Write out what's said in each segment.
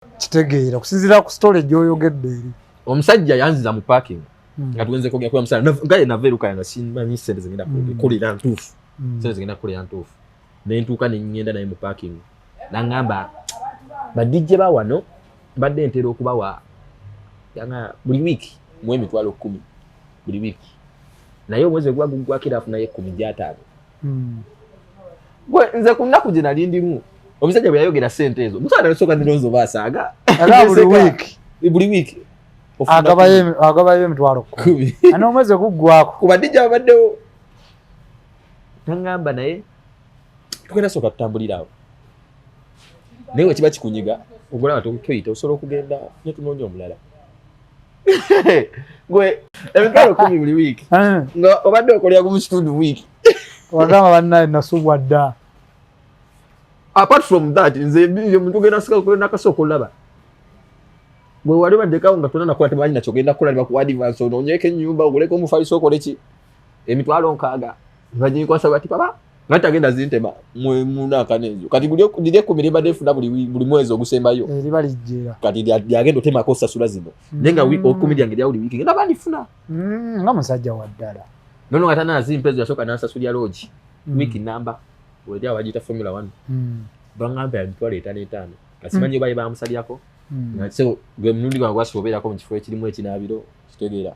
Kitegeera okusinziira ku story gy'oyogedde eri. Omusajja yanziza mu parking nga tugenze kwogera kuba musana nga nava eruka nga simanyi sente zigenda kukolera ntuufu, sente zigenda kukolera ntuufu, nentuuka nengenda naye mu parking, nangamba ba DJ ba wano mbadde ntera okubawa yanga buli wiiki mu 10,000 buli wiiki, naye omwezi oguba guggwako era afunayo 10 gy'ataano. Gwe nze ku nnaku gye nali ndimu omusajja bwe yayogera sente ezo musana nasooka ndowooza oba asaaga. Era buli wiiki buli wiiki agabayo 10,000 ana omwezi oguggwako ku ba DJ abaddewo. Nangamba naye tugenda sooka tutambulira awo, naye bwe kiba kikunyiga ogolaba toyita osobola okugenda ne tunoonya omulala. Gwe 10,000 buli wiiki nga obadde okolera ku kitundu wiiki. Wagamba bannaye nasubwa dda. Apart from that, nze omuntu ogenda sika okulenda akasooka olaba bwe wali baddekawo nga tonna nakola temanyi nakyo ogenda kukola ne bakuwa advance onoonyeeko ennyumba oguleko omufaliso okole ki 60,000 baginkwasa bati papa nga tagenda zintema munaakana ezo kati liri 10 libadde nfuna buli mwezi ogusembayo liba lijjera kati lyagenda otemako osasula zino naye nga 10 lyange lya buli wiiki ngenda bandifuna nga musajja wa ddala. Nono nga tanazimpa ezo yasooka n'ansasulira loogi wiiki namba weri awo bagiyita Formula 1 bangamba ya 55,000 kasimanyi oba ye bamusalyako. So gwe mulundi gwange gwasooka obeerako mu kifo ekirimu ekinaabiro kitegeera.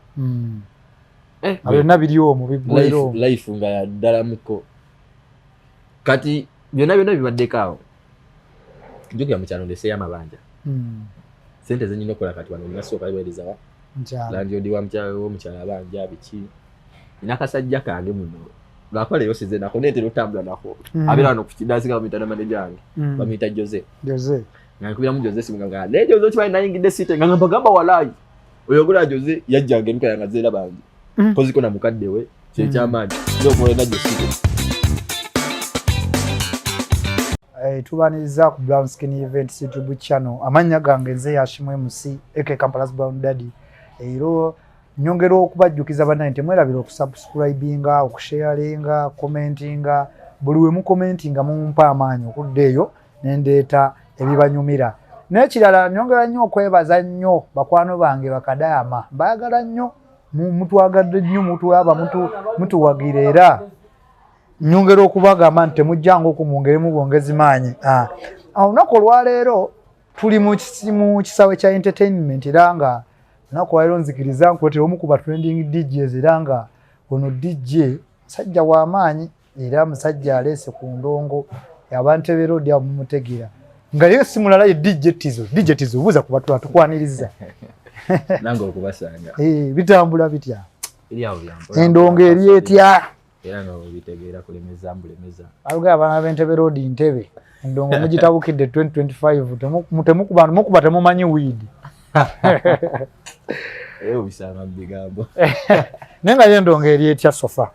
Byonna biri omwo biggweera omwo. Life nga ya ddala muko. Kati byonna byonna bibaddeko awo. Jjukira mu kyalo ndeseeyo amabanja. Sente ze nnina okukola kati wano nasooka weereza wa landlord wa mukyalo abanja biki. Nina akasajja kange muno. Lwakuba leero size nako naye ntera otambula nako. Abeera wano ku kidaasi nga bamuyita na manager wange. Bamuyita Jose. Jose. Nga nkubiramu Jose simu nga naye Jose okimanyi nayingidde site nga mbagamba walaayi. Oyo gula Jose yajjanga emika yange azze era bangi. Koziko na mukadde we kyekyamaanyi. Nze okukola na Jose. Tubaniriza ku Brown Skin Events YouTube channel. Amannya gange nze Yashimu MC aka Kampala's Brown Daddy. Era nyongera okubajjukiza bannange temwerabira okusubscribinga, okusharinga, commentinga. Buli we mucommentinga mumpa amaanyi okudda eyo ne ndeeta ebibanyumira. N'ekirala nyongera nnyo okwebaza nnyo bakwano bange bakadaama, mbaagala nnyo, mutwagadde nnyo, mutwaba, mutuwagira era nyongera okubagamba nti temujjanga okumwongeremu bwongezi maanyi. Olunaku olwaleero tuli mu kisaawe kya entertainment era nga olunaku olwaleero nzikiriza nkuleetera omu ku ba trending DJs era nga ono DJ musajja w'amaanyi era musajja aleese ku ndongo abantu ebeerodi abo mumutegeera nga ye si mulala ye DJ Tizo. DJ Tizo buuza ku batula tukwaniriza. Nange okubasanga. Bitambula bitya? Endongo eri etya? Era nga bwebitegeera kulemeza mbulemeza. Aluga abaana b'Entebbe Road Ntebe endongo mugitabukidde 2025 mukuba temumanyi weed. Eyo bisanga mu bigambo. Naye nga ye endongo eri etya sofa?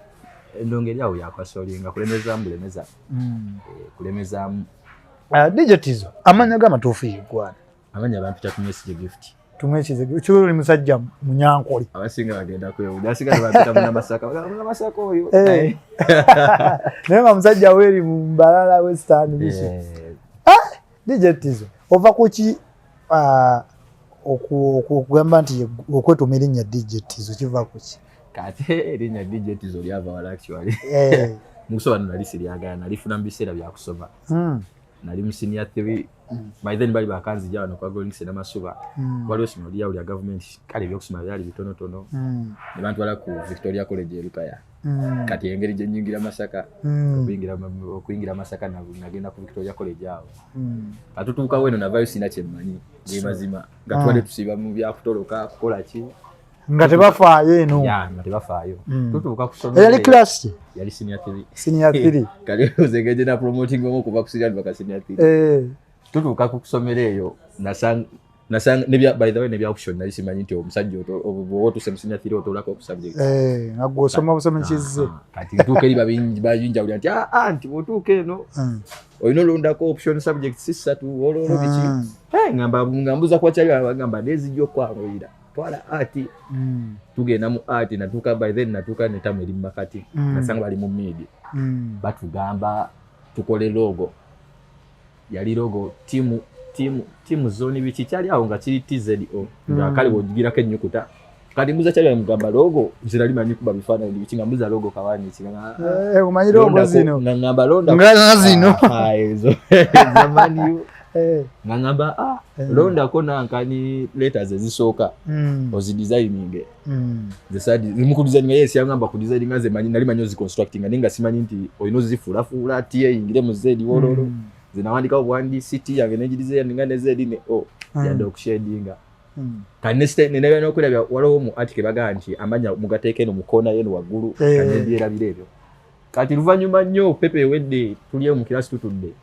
Endongo eri awo yakwasolinga kulemeza mbulemeza. Kulemezaamu. DJ Tizo amannya g'amatuufu ye ggwana. Amannya bampita Tumwesigye Gift. Tumwesigye Gift. Kiba oli musajja munyankole. Abasinga bagenda kwewuunya. Abasinga bampita Munnamasaka. Bagamba Munnamasaka oyo. Naye nga musajja weeri mu Mbarara Western biki. DJ Tizo ova ku ki okugamba nti okwetuuma erinnya DJ Tizo kiva ku ki? Kati erinnya DJ Tizo lyava wala actually. Mu kusoma nali siryagala, nalifuna mu biseera bya kusoma. Nali mu senior 3. By then bali bakanzija wano kwa Golings n'Amasuba. Waliwo essomero lyawo lya gavumenti, kale ebyokusoma byali bitonotono. Ne bantwala ku Victoria College e Lukaya. Kati engeri gye nnyingira Masaka, okuyingira Masaka nagenda ku Victoria College awo. Katutuukawo eno navaayo sirina kye mmanyi, ge mazima. Nga tubadde tusiiba mu byakutoloka, kukola ki. Nga tebafaayo eno. Ya, nga tebafaayo. Tutuuka ku ssomero. Yali class ki? Yali senior 3. Senior 3. Kale nze ngeri gye na promoting omu okuva ku senior mpaka senior 3. Tutuuka ku ssomero eyo, nasanga nebya, by the way, nebya option nali simanyi nti omusajja bw'oba otuuse mu senior 3 otuulako ku subject. Nga ggwe osoma busomi kizze. Kati ntuuka eri bayinjawulira nti, nti bw'otuuka eno, olina olondako option subjects 3, olwo biki. Nga mbuuza ku bakyali bange, bagamba nezijja okwanguyira. Twala art. Tugenda mu art, natuuka by then natuuka ne tamu eri mu Makati. Nasanga bali mu media. Batugamba tukole logo. Yali logo Team Zone biki kyali awo nga kiri TZO, nga kale bw'ogirako ennyukuta. Kati mbuza kyali mugamba logo, nze nali manyi kuba bifaananyi biki, nga mbuza logo kawani ki nga Eh, omanyi logo zino nga ngamba londa nga zino. Ah, ezo zamani. Nga ngamba londako nankani letters ezisooka ozidesigninge. Nze sadi mukudesigninga, yes, yangamba kudesigninga, nze manyi nali manyi oziconstructinga, naye nga simanyi nti olina ozifuulafuula T eyingire mu Z wololo. Nze nawandikawo buwandiisi T yange negidesigninga ne Z ne O yadde okushadinga. Kati nenabya n'okwerabya waliwo mu article bagamba nti amanya mugateeka eno mu koona yeno waggulu. Kati nebyerabira ebyo. Kati luvannyuma nnyo paper ewedde, tuli mu kirasi tutudde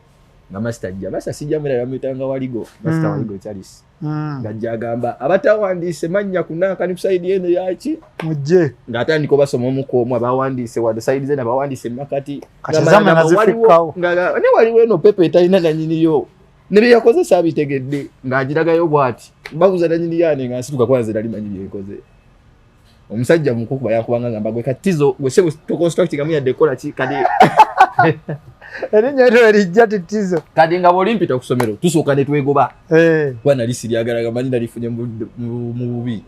nga master ajja. Master sijja mwerabira, bamuyitanga Waligo master. Waligo Charles. Ng'ajja agamba abatawandiise mannya kunankani ku side eno yaki mujje. Ng'atandika obasoma omu ku omu, abawandiise wadde side zeno, abawandiise makati. Kati zammwe nazifikkawo. Ne waliwo eno paper etalina nanyiniyo ne bye yakozesa abitegedde, ng'agiragayo bw'ati, babuuza nanyini yaani, nga nsituka kuba nze nali manyi byenkoze. Omusajja mukukuba yakubanga ngamba gwe katizo gwe sebo toconstructingamu yadde kola ki kati. Erinnya eryo erijja titizo. Kati nga bw'olimpita ku ssomero tusooka ne twegoba kuba nali siryagalaga, manyi nalifunye mu bubi.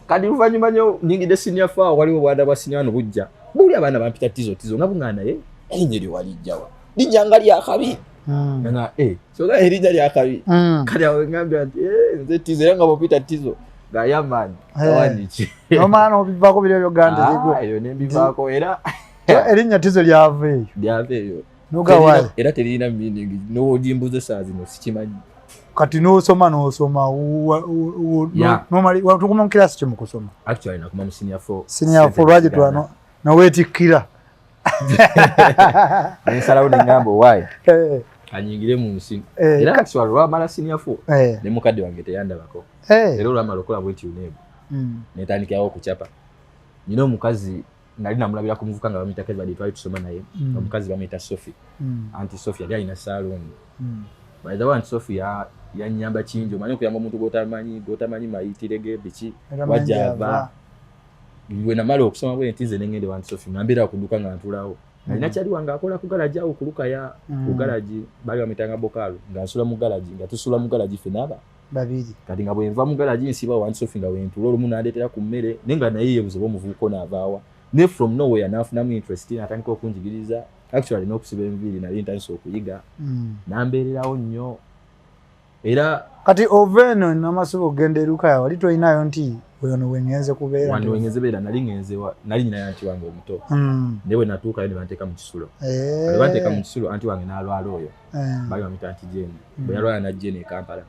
Kati luvannyuma nnyo nyingidde senior four, waliwo obwana bwa senior wano bujja buli abaana bampita Tizo Tizo, nga buŋŋaa naye erinnya eryo walijjawa, linnya nga lyakabi. Nga so nga erinnya lyakabi. Kati awo ngambye nti nze Tizo, era nga bwopita Tizo nga yamaani awandiki. Nomala nobivaako biri ebyo gandi ligwe. Eyo nembivaako era. Erinnya Tizo lyava eyo. Lyava eyo. Nogawayi. Era teririna meaning, nowogimbuza esaawa zino sikimanyi. Kati nosoma nosoma tukuma mu kirasi ki mu kusoma? Actually nakoma mu senior four. Senior four lwaki twano noweetikkira? Nensalawo nengamba owaayi anyingire mu nsi. Era actually olwamala senior four ne mukadde wange teyandabako. Era olwamala okukola bwenti UNEB netandikirawo okucapa. Nyina omukazi nali namulabira ku muvuka nga bamuyita Kezbadi, twali tusoma naye. Omukazi bamuyita Sophie. Auntie Sophie yali alina saloon. By the way, Auntie Sophie yanyamba kingi. Omanyi okuyamba omuntu gwotamanyi, gwotamanyi mayitire ge biki wajja ava. Bwe namala okusoma bwe nti nze nengende wa Auntie Sophie nga mbeera ku dduka nga ntulawo. Nalina kyali wange akola ku garagi awo ku Lukaya, ku garagi baali bamuyitanga Bokaalo, nga nsula mu garagi, nga tusula mu garagi ffenna aba babiri. Kati nga bwenva mu garagi nsiba wa Auntie Sophie nga wentula, olumu nandeetera ku mmere, naye nga naye yeebuza oba omuvubuka ono avaawa. Ne from nowhere n'afunamu interest n'atandika okunjigiriza actually n'okusiba enviiri, nali ntandise okuyiga. Nambeererawo nnyo era. Kati ova eno Namasuba okugenda e Lukaya wali tolinayo nti weno wengenze kubeera? Wano wengenze beera nali ngenze nali nyina auntie wange omuto. Naye bwe natuukayo ne banteeka mu kisulo. Bwe banteeka mu kisulo, auntie wange n'alwala oyo. Baali bamuyita Auntie Jane. Bwe yalwala najja eno e Kampala.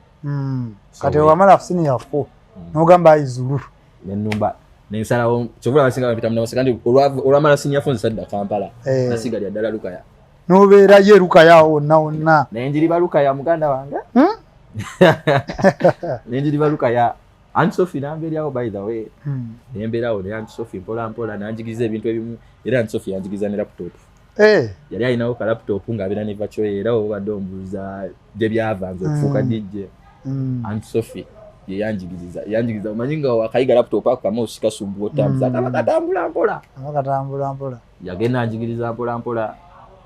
Kati wamala senior four n'ogamba aizulu. Nenumba nensalawo kyovula abasinga bampita Munamase. Kandi olwamala senior four nze sadda Kampala. Nasigalira ddala Lukaya. N'obeerayo e Lukaya awo wonna wonna? Nenjiriba Lukaya muganda wange. Nenjiriba Lukaya. Aunt Sophie nambeeryawo, by the way. Nembeerawo ne Aunt Sophie mpola mpola nanjigiriza ebintu ebimu, era Aunt Sophie yanjigiriza ne laptop. Yali alinawo ka laptop ng'abeera ne virtual, era obadde ombuuza gye byava nze okufuuka DJ. Aunt Sophie ye yanjigiriza, yanjigiriza. Omanyi nga wakayiga laptop ako kamouse kasumbuwa otambuza, kaba katambula mpola. Aba katambula mpola. Yagenda anjigiriza mpola mpola.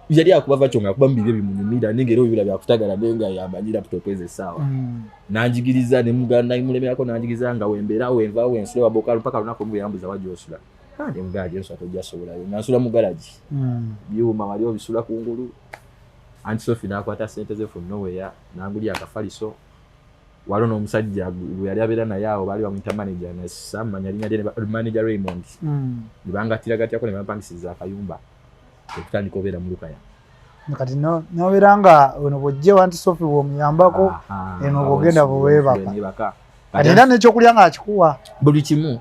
Yali akuba virtual nga akuba mu bibyo bimunyumira, naye nga era obibira byakutagala, naye nga yamanyi laptop ezo essaawa. Nanjigiriza ne muganda mulemerako, nanjigiriza nga wembeera wenva wensula wabokalu paka lunaku lumu yambuza wajja osula. Kandi mugala ensula tojja sobolayo, nga nsula mu garagi. Byuma wali obisula kungulu. Aunt Sophie n'akwata ssente ze from nowhere n'angulira akafaliso. Waliwo n'omusajja gwe yali abeera naye awo baali bamuyita manager, nasamanya linnya lye, manager Raymond. Ne bangattiragattirako ne bampangisiza akayumba okutandika obeera mu Lukaya. Kati nobeera nga ono bw'ojja wa Auntie Sophie bw'omuyambako, eno bw'ogenda bweweebaka. Nebaka. Kati era n'ekyokulya ng'akikuwa? Buli kimu.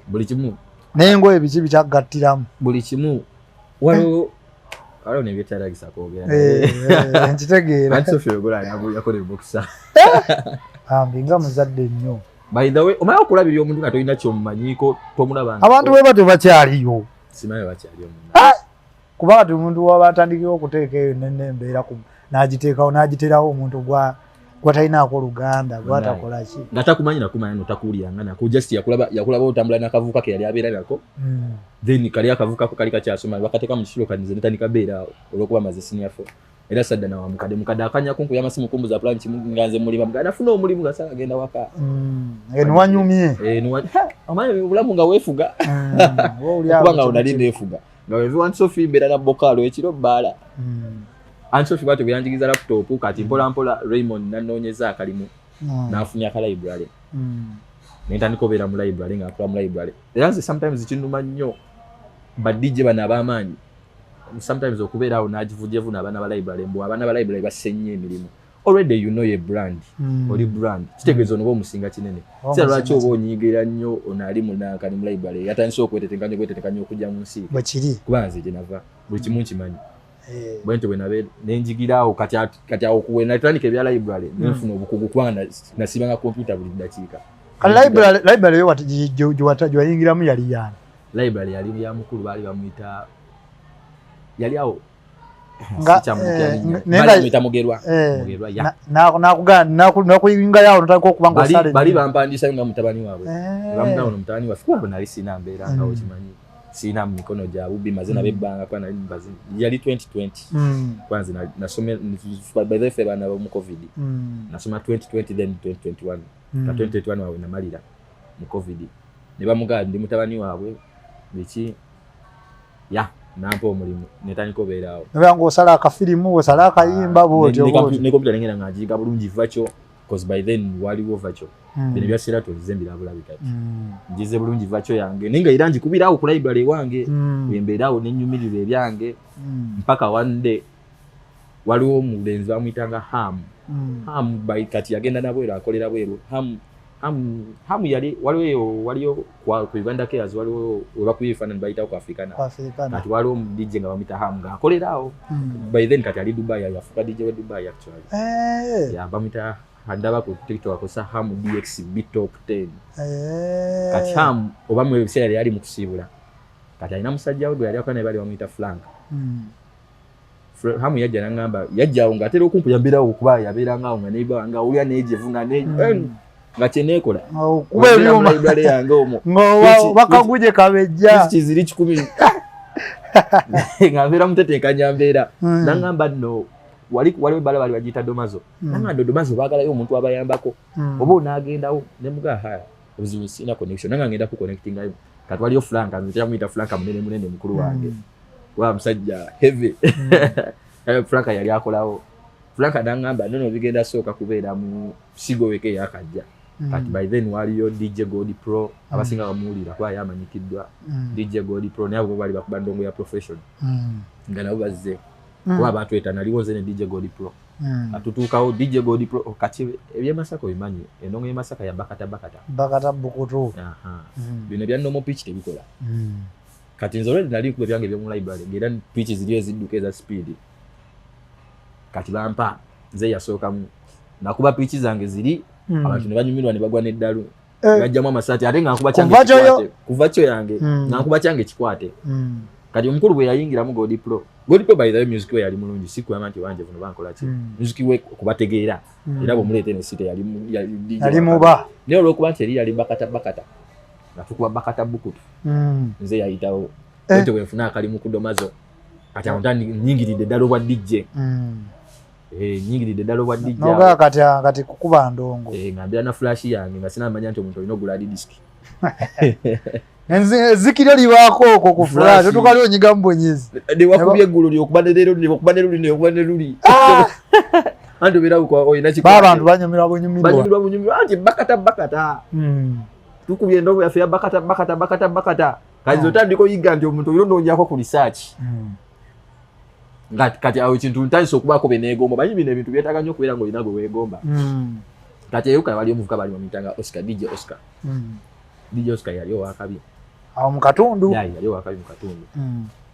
Buli kimu. N'engoye biki bikyagattiramu? Buli kimu. Waliwo nebyetayagisa kwogera. Nkitegeera. Aunt Sophie ogola yakola ebokisa. Bambi nga muzadde nnyo. By the way, omanyi okulabirira omuntu nga tolina kyomumanyiiko, tomulaba. Abantu bwe batyo bakyaliyo. Simanyi bakyaliyo munna. Kuba kati omuntu waba atandikira okuteeka eyo nene embeera n'agiteekawo n'agiterawo omuntu gwatalinaako oluganda, gwatakola ki. Nga takumanyi nakumanya notakuwuliranga nako, just yakulaba otambula n'akavuka ke yali abeera nako. Then kali akavuka ko kali kakyasoma bakateeka mu kisulo, kati nze netandika beera awo olw'okuba maze senior four. Era sadda nawa mukadde, mukadde akanya kunkuya amasimu kumbuza plan nga nze mulima, mukadde nafuna omulimu nga sanga genda waka. Niwanyumye. Omanyi obulamu nga weefuga. Kuba nga nali neefuga nga wevi Aunt Sophie mbeera na Bokaalo ekiro bbaala. Aunt Sophie bwatyo bwe yanjigiriza laptop, kati mpola mpola Raymond nanoonyeza akalimu, n'afunya aka library, nentandika obeera mu library nga nkola mu library. Era nze sometimes kinnuma nnyo ba DJ bano ab'amaanyi sometimes okubeera awo n'agivujevuna abaana ba library, mbu abaana ba library basse nnyo emirimu. Already you know ye brand, oli brand, kitegeeza ono oba omusinga kinene. Sira lwaki oba onyiigira nnyo ono ali munankani mu library yatandise okwetetenkanya okwetetenkanya okujja mu nsi? Bwekiri. Kuba nze gye nava buli kimu nkimanyi. Bwentyo bwe nabe nenjigiraawo. Kati awo we natandika ebya library, nenfuna obukugu kubanga nasibanga computer buli ddakiika. Kale library yo gyewayingiramu yali yani? Library yali ya mukulu, baali bamuyita, yali awo bamuyita Mugerwa. Mugerwa ya Nakuyingayo awo notandika okuba nga osala. Bali bampandisayo nga mutabani waabwe, bamugamba ono mutabani waffe, kuba nali sina mbeera nga okimanyi siina mu mikono gya bubbi, maze nabo ebbanga kuba nali mbaze yali 2020, kuba nze nasome by the way ffe baana mu COVID, nasoma 2020 then 2021, ka 2021 waabwe namalira mu COVID, ne bamugamba ndi mutabani waabwe biki, ya nampa omulimu netandika obeera awo. Nobeera ng'osala akafirimu, osala akayimba bwotyo bwotyo. Ne computer nengenda nga ngiyiga bulungi virtual, cause by then waliwo virtual. Bino bya Serato nzize mbirabulabi kati. Ngize bulungi virtual yange naye nga era ngikubira awo ku library ewange, wembeera awo nenyumirira ebyange mpaka one day waliwo omulenzi bamuyitanga Ham. Ham by kati yagenda nabweru, akolera bweru. Ham, Ham, Ham yali waliwo waliyo ku Uganda Cares, waliwo webakubira ebifaananyi bayitawo ku Africana. Africana. Kati waliwo omu DJ nga bamuyita Ham ng'akolera awo. By then kati ali Dubai, yafuuka DJ we Dubai actually. Ya bamuyita, ndaba ku TikTok akozesa Ham DX B Top 10. Kati Ham oba mu ebiseera yali mu kusiibula, kati alina musajja we gwe yali akola naye, bali bamuyita Frank. Hamu yajja nangamba, yajja awo ng'atera okumpi yambeerawo okuba yabeeranga awo nga neiba nga awulira neejevu nga ne nga kyeneekola. Okuba ebyuma library yange omwo nga bakaguje kabejja. Kiziri 100 nga mbeera mutetenkanya mbeera. Nangamba nno wali waliwo ebbala bali bagiyita Domazo. Nangamba Domazo baagalayo omuntu abayambako, oba onaagendawo? Ne mugaa haya, obuzibu sirina connection, nanga ngenda ku connectingayo. Kati waliyo Frank, nze teramuyita Frank munene munene mukulu wange kuba musajja heavy. Frank yali akolawo. Frank nangamba nono bigenda sooka kubeera mu sigoweko eyakajja. Kati by then waliyo DJ God Pro, abasinga bamuwulira kuba yamanyikiddwa. DJ God Pro naye abo bali bakuba ndongo ya profession nga nabo bazze kuba batweta, naliwo nze ne DJ God Pro. Atutuukawo DJ God Pro, oh, kati ebyemasaka obimanyi, endongo y'emasaka ya bakata bakata. Bakata bukutu. Aha. Bino ebya normal pitch tebikola. Kati nze already nali nkuba ebyange ebyomu library ng'era pitch ziri ezidduka eza speed. Kati bampa nze yasookamu, nakuba pitch zange ziri, abantu ne banyumirwa ne bagwa n'eddalu. Bajjamu amasaati ate nga nkuba kyange Kuva kyoyo? kikwate. Kuva kyo yange nga nkuba kyange kikwate. Kati omukulu bwe yayingiramu God Pro, God Pro by the way music we yali mulungi, si kugamba nti wanje buno bankola ki, music we kubategeera, era bw'omuleeta eno site yali yali DJ yali wa muba. Naye olw'okuba nti eri yali bakata bakata nga tukuba bakata bukutu, nze yayitawo. Bwentyo bwe nfuna akalimu ku Domazo. Kati awo nyingiridde ddala obwa DJ. Nyingiridde ddala obwa DJ. Nogaa kati kati kukuba ndongo. Nga mbeera na flash yange nga sinamanya nti omuntu olina ogula hard disk. Ezzikiryo libaako okwo ku flash, Flash. otuuka lyonyigamu bwenyizi. Newakubye eggulu lyokuba ne leero, nekuba ne luli, nekuba ne luli, anti obeera olina ba abantu banyumirwa bunyumirwa. Banyumirwa bunyumirwa anti bakata bakata. Tukubye endongo yaffe ya bakata bakata bakata bakata. Kati otandika oyiga nti omuntu olina onoonyako ku research. Nga kati awo ekintu ntandise okubaako bye neegomba. Manyi bino ebintu byetaaga nnyo okubeera ng'olina gwe weegomba. Kati eyo wali omuvuka bali bamuyitanga Oscar, DJ Oscar. DJ Oscar yali owakabi. Awo mu katundu. Yali owakabi mu katundu.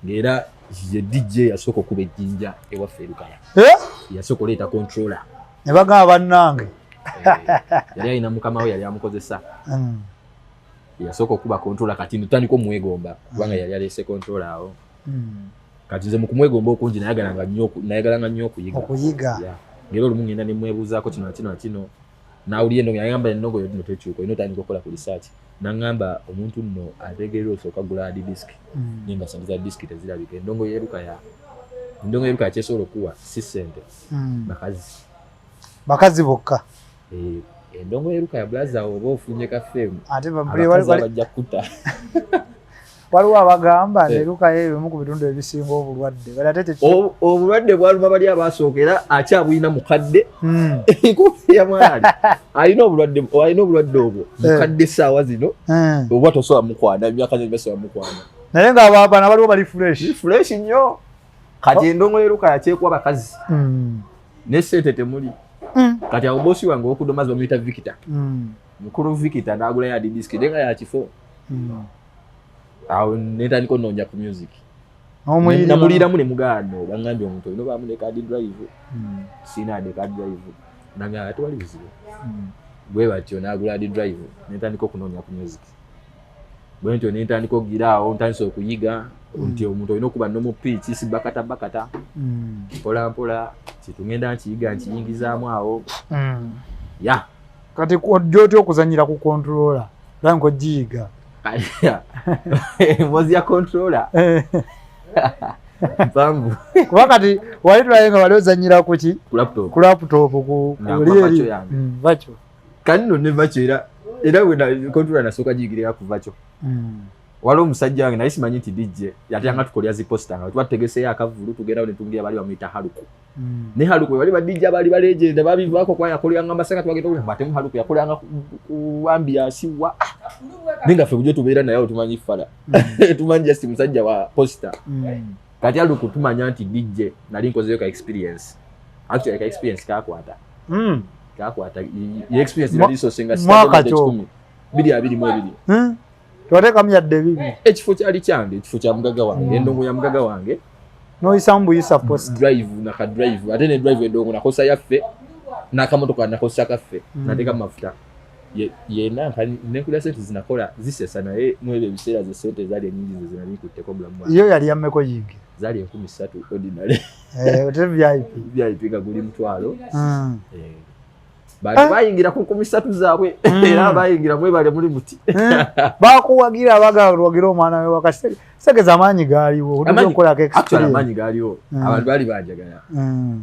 Ng'era ye DJ yasooka okuba ejjinja ewaffe erukaya. Eh? Yasooka oleeta controller. Ne bagamba bannange. Yali alina mukama we yali amukozesa. Yasooka okuba controller, kati ntandika omwegomba kubanga yali aleese controller awo. Kati nze mu kumwegomba okungi nayagalanga nnyo okuyiga. Okuyiga. Yeah. Ng'era olumu ngenda ne mwebuuzaako kino na kino na kino. N'awulira endongo yagamba endongo yo nno tekyuka, olina otandika okukola ku research. N'aŋŋamba omuntu nno ategeera osooka gula hard disk. Naye nga sente za disk tezirabika. Endongo y'eruka ya Endongo y'e Lukaya kyesobola okuwa si ssente, bakazi. Bakazi bokka. Endongo y'e Lukaya brother, oba ofunye ka fame, ate abakazi abajja kuta. Waliwo abagamba ne Lukaya ebimu ku bitundu ebisinga obulwadde. Obulwadde bwaluma bali abasooka, era akyabulina mukadde. Ya mwali alina obulwadde, alina obulwadde obwo mukadde essaawa zino, oba tosobola mukwana, emyaka gye basobola mukwana. Naye ng'abaana baliwo bali fresh. Fresh nnyo. Kati endongo y'e Lukaya kyekuwa bakazi, ne ssente temuli. Kati awo bosi wange ow'okudomazi bamuyita Victor, mukulu Victor, n'agulayo hard disk naye nga yakifo. Awo netandika onoonya ku music, namuliramu ne mugaano, bangambye omuntu olina obaamu ne hard drive, sina ade hard drive. Nagamba tewali buzibu. Bwe batyo n'agula hard drive, netandika okunoonya ku music. Bwe ntyo nentandika okugira awo ntandise okuyiga nti omuntu olina okuba nomupiiki, si bakata bakata, mpola mpola kitugenda nkiyiga, nkiyingizaamu awo ya. Kati ojja otya okuzanyira ku controller era nkogiyiga? Emboozi ya controller mpanvu. Kuba kati wali tulaye nga wali ozanyira kuki? Ku laptop. Ku laptop, ku Nga eri. Virtual yange. Virtual. Kati nno ne virtual, era bwe controller nasooka giyigirira ku virtual. Waliwo omusajja wange, naye simanyi nti DJ, yatyanga tukolera zi poster nga tuba tutegeseyo akavulu, tugendawo ne tumubwira, bali bamuyita Haluku. Ne Haluku bali ba DJ baali balegenda babivaako, kuba yakoleranga Masaka, twagenda okulaba ate mu Haluku yakoleranga ku ambiance wa, naye nga ffe bujo tubeera naye awo tumanyi fala, tumanyi just musajja wa poster. Kati Haluku tumanya nti DJ, nali nkozeyo ka experience, actually ka experience kakwata kakwata ye experience nali soose nga Mwaka ki ogwo? 2022. Tewateekamu yadde bibi? Ekifo kyali kyange, ekifo kya mugaga wange, endongo ya mugaga wange. N'oyisamu buyisa post. Drive naka drive, ate ne drive endongo nakosa yaffe, n'akamotoka nakosa kaffe. Nateeka mu mafuta. Yenna nenkulya sente zinakola zisesa, naye mu ebyo ebiseera ze sente zaali enyingi ze zinali nkutteko obulamu bwange. Yo yali yammeko yingi? Zaali 3000 ordinary. Eh, ote VIP? VIP nga guli 500. Eh. Bantu bayingira ku 3000 zaabwe, era bayingira, mwebale muli muti. Bakuwagira, abagala omwana we waka segeza, amaanyi gaaliwo. Okukolako. Actually amaanyi gaaliwo. Abantu baali banjagala,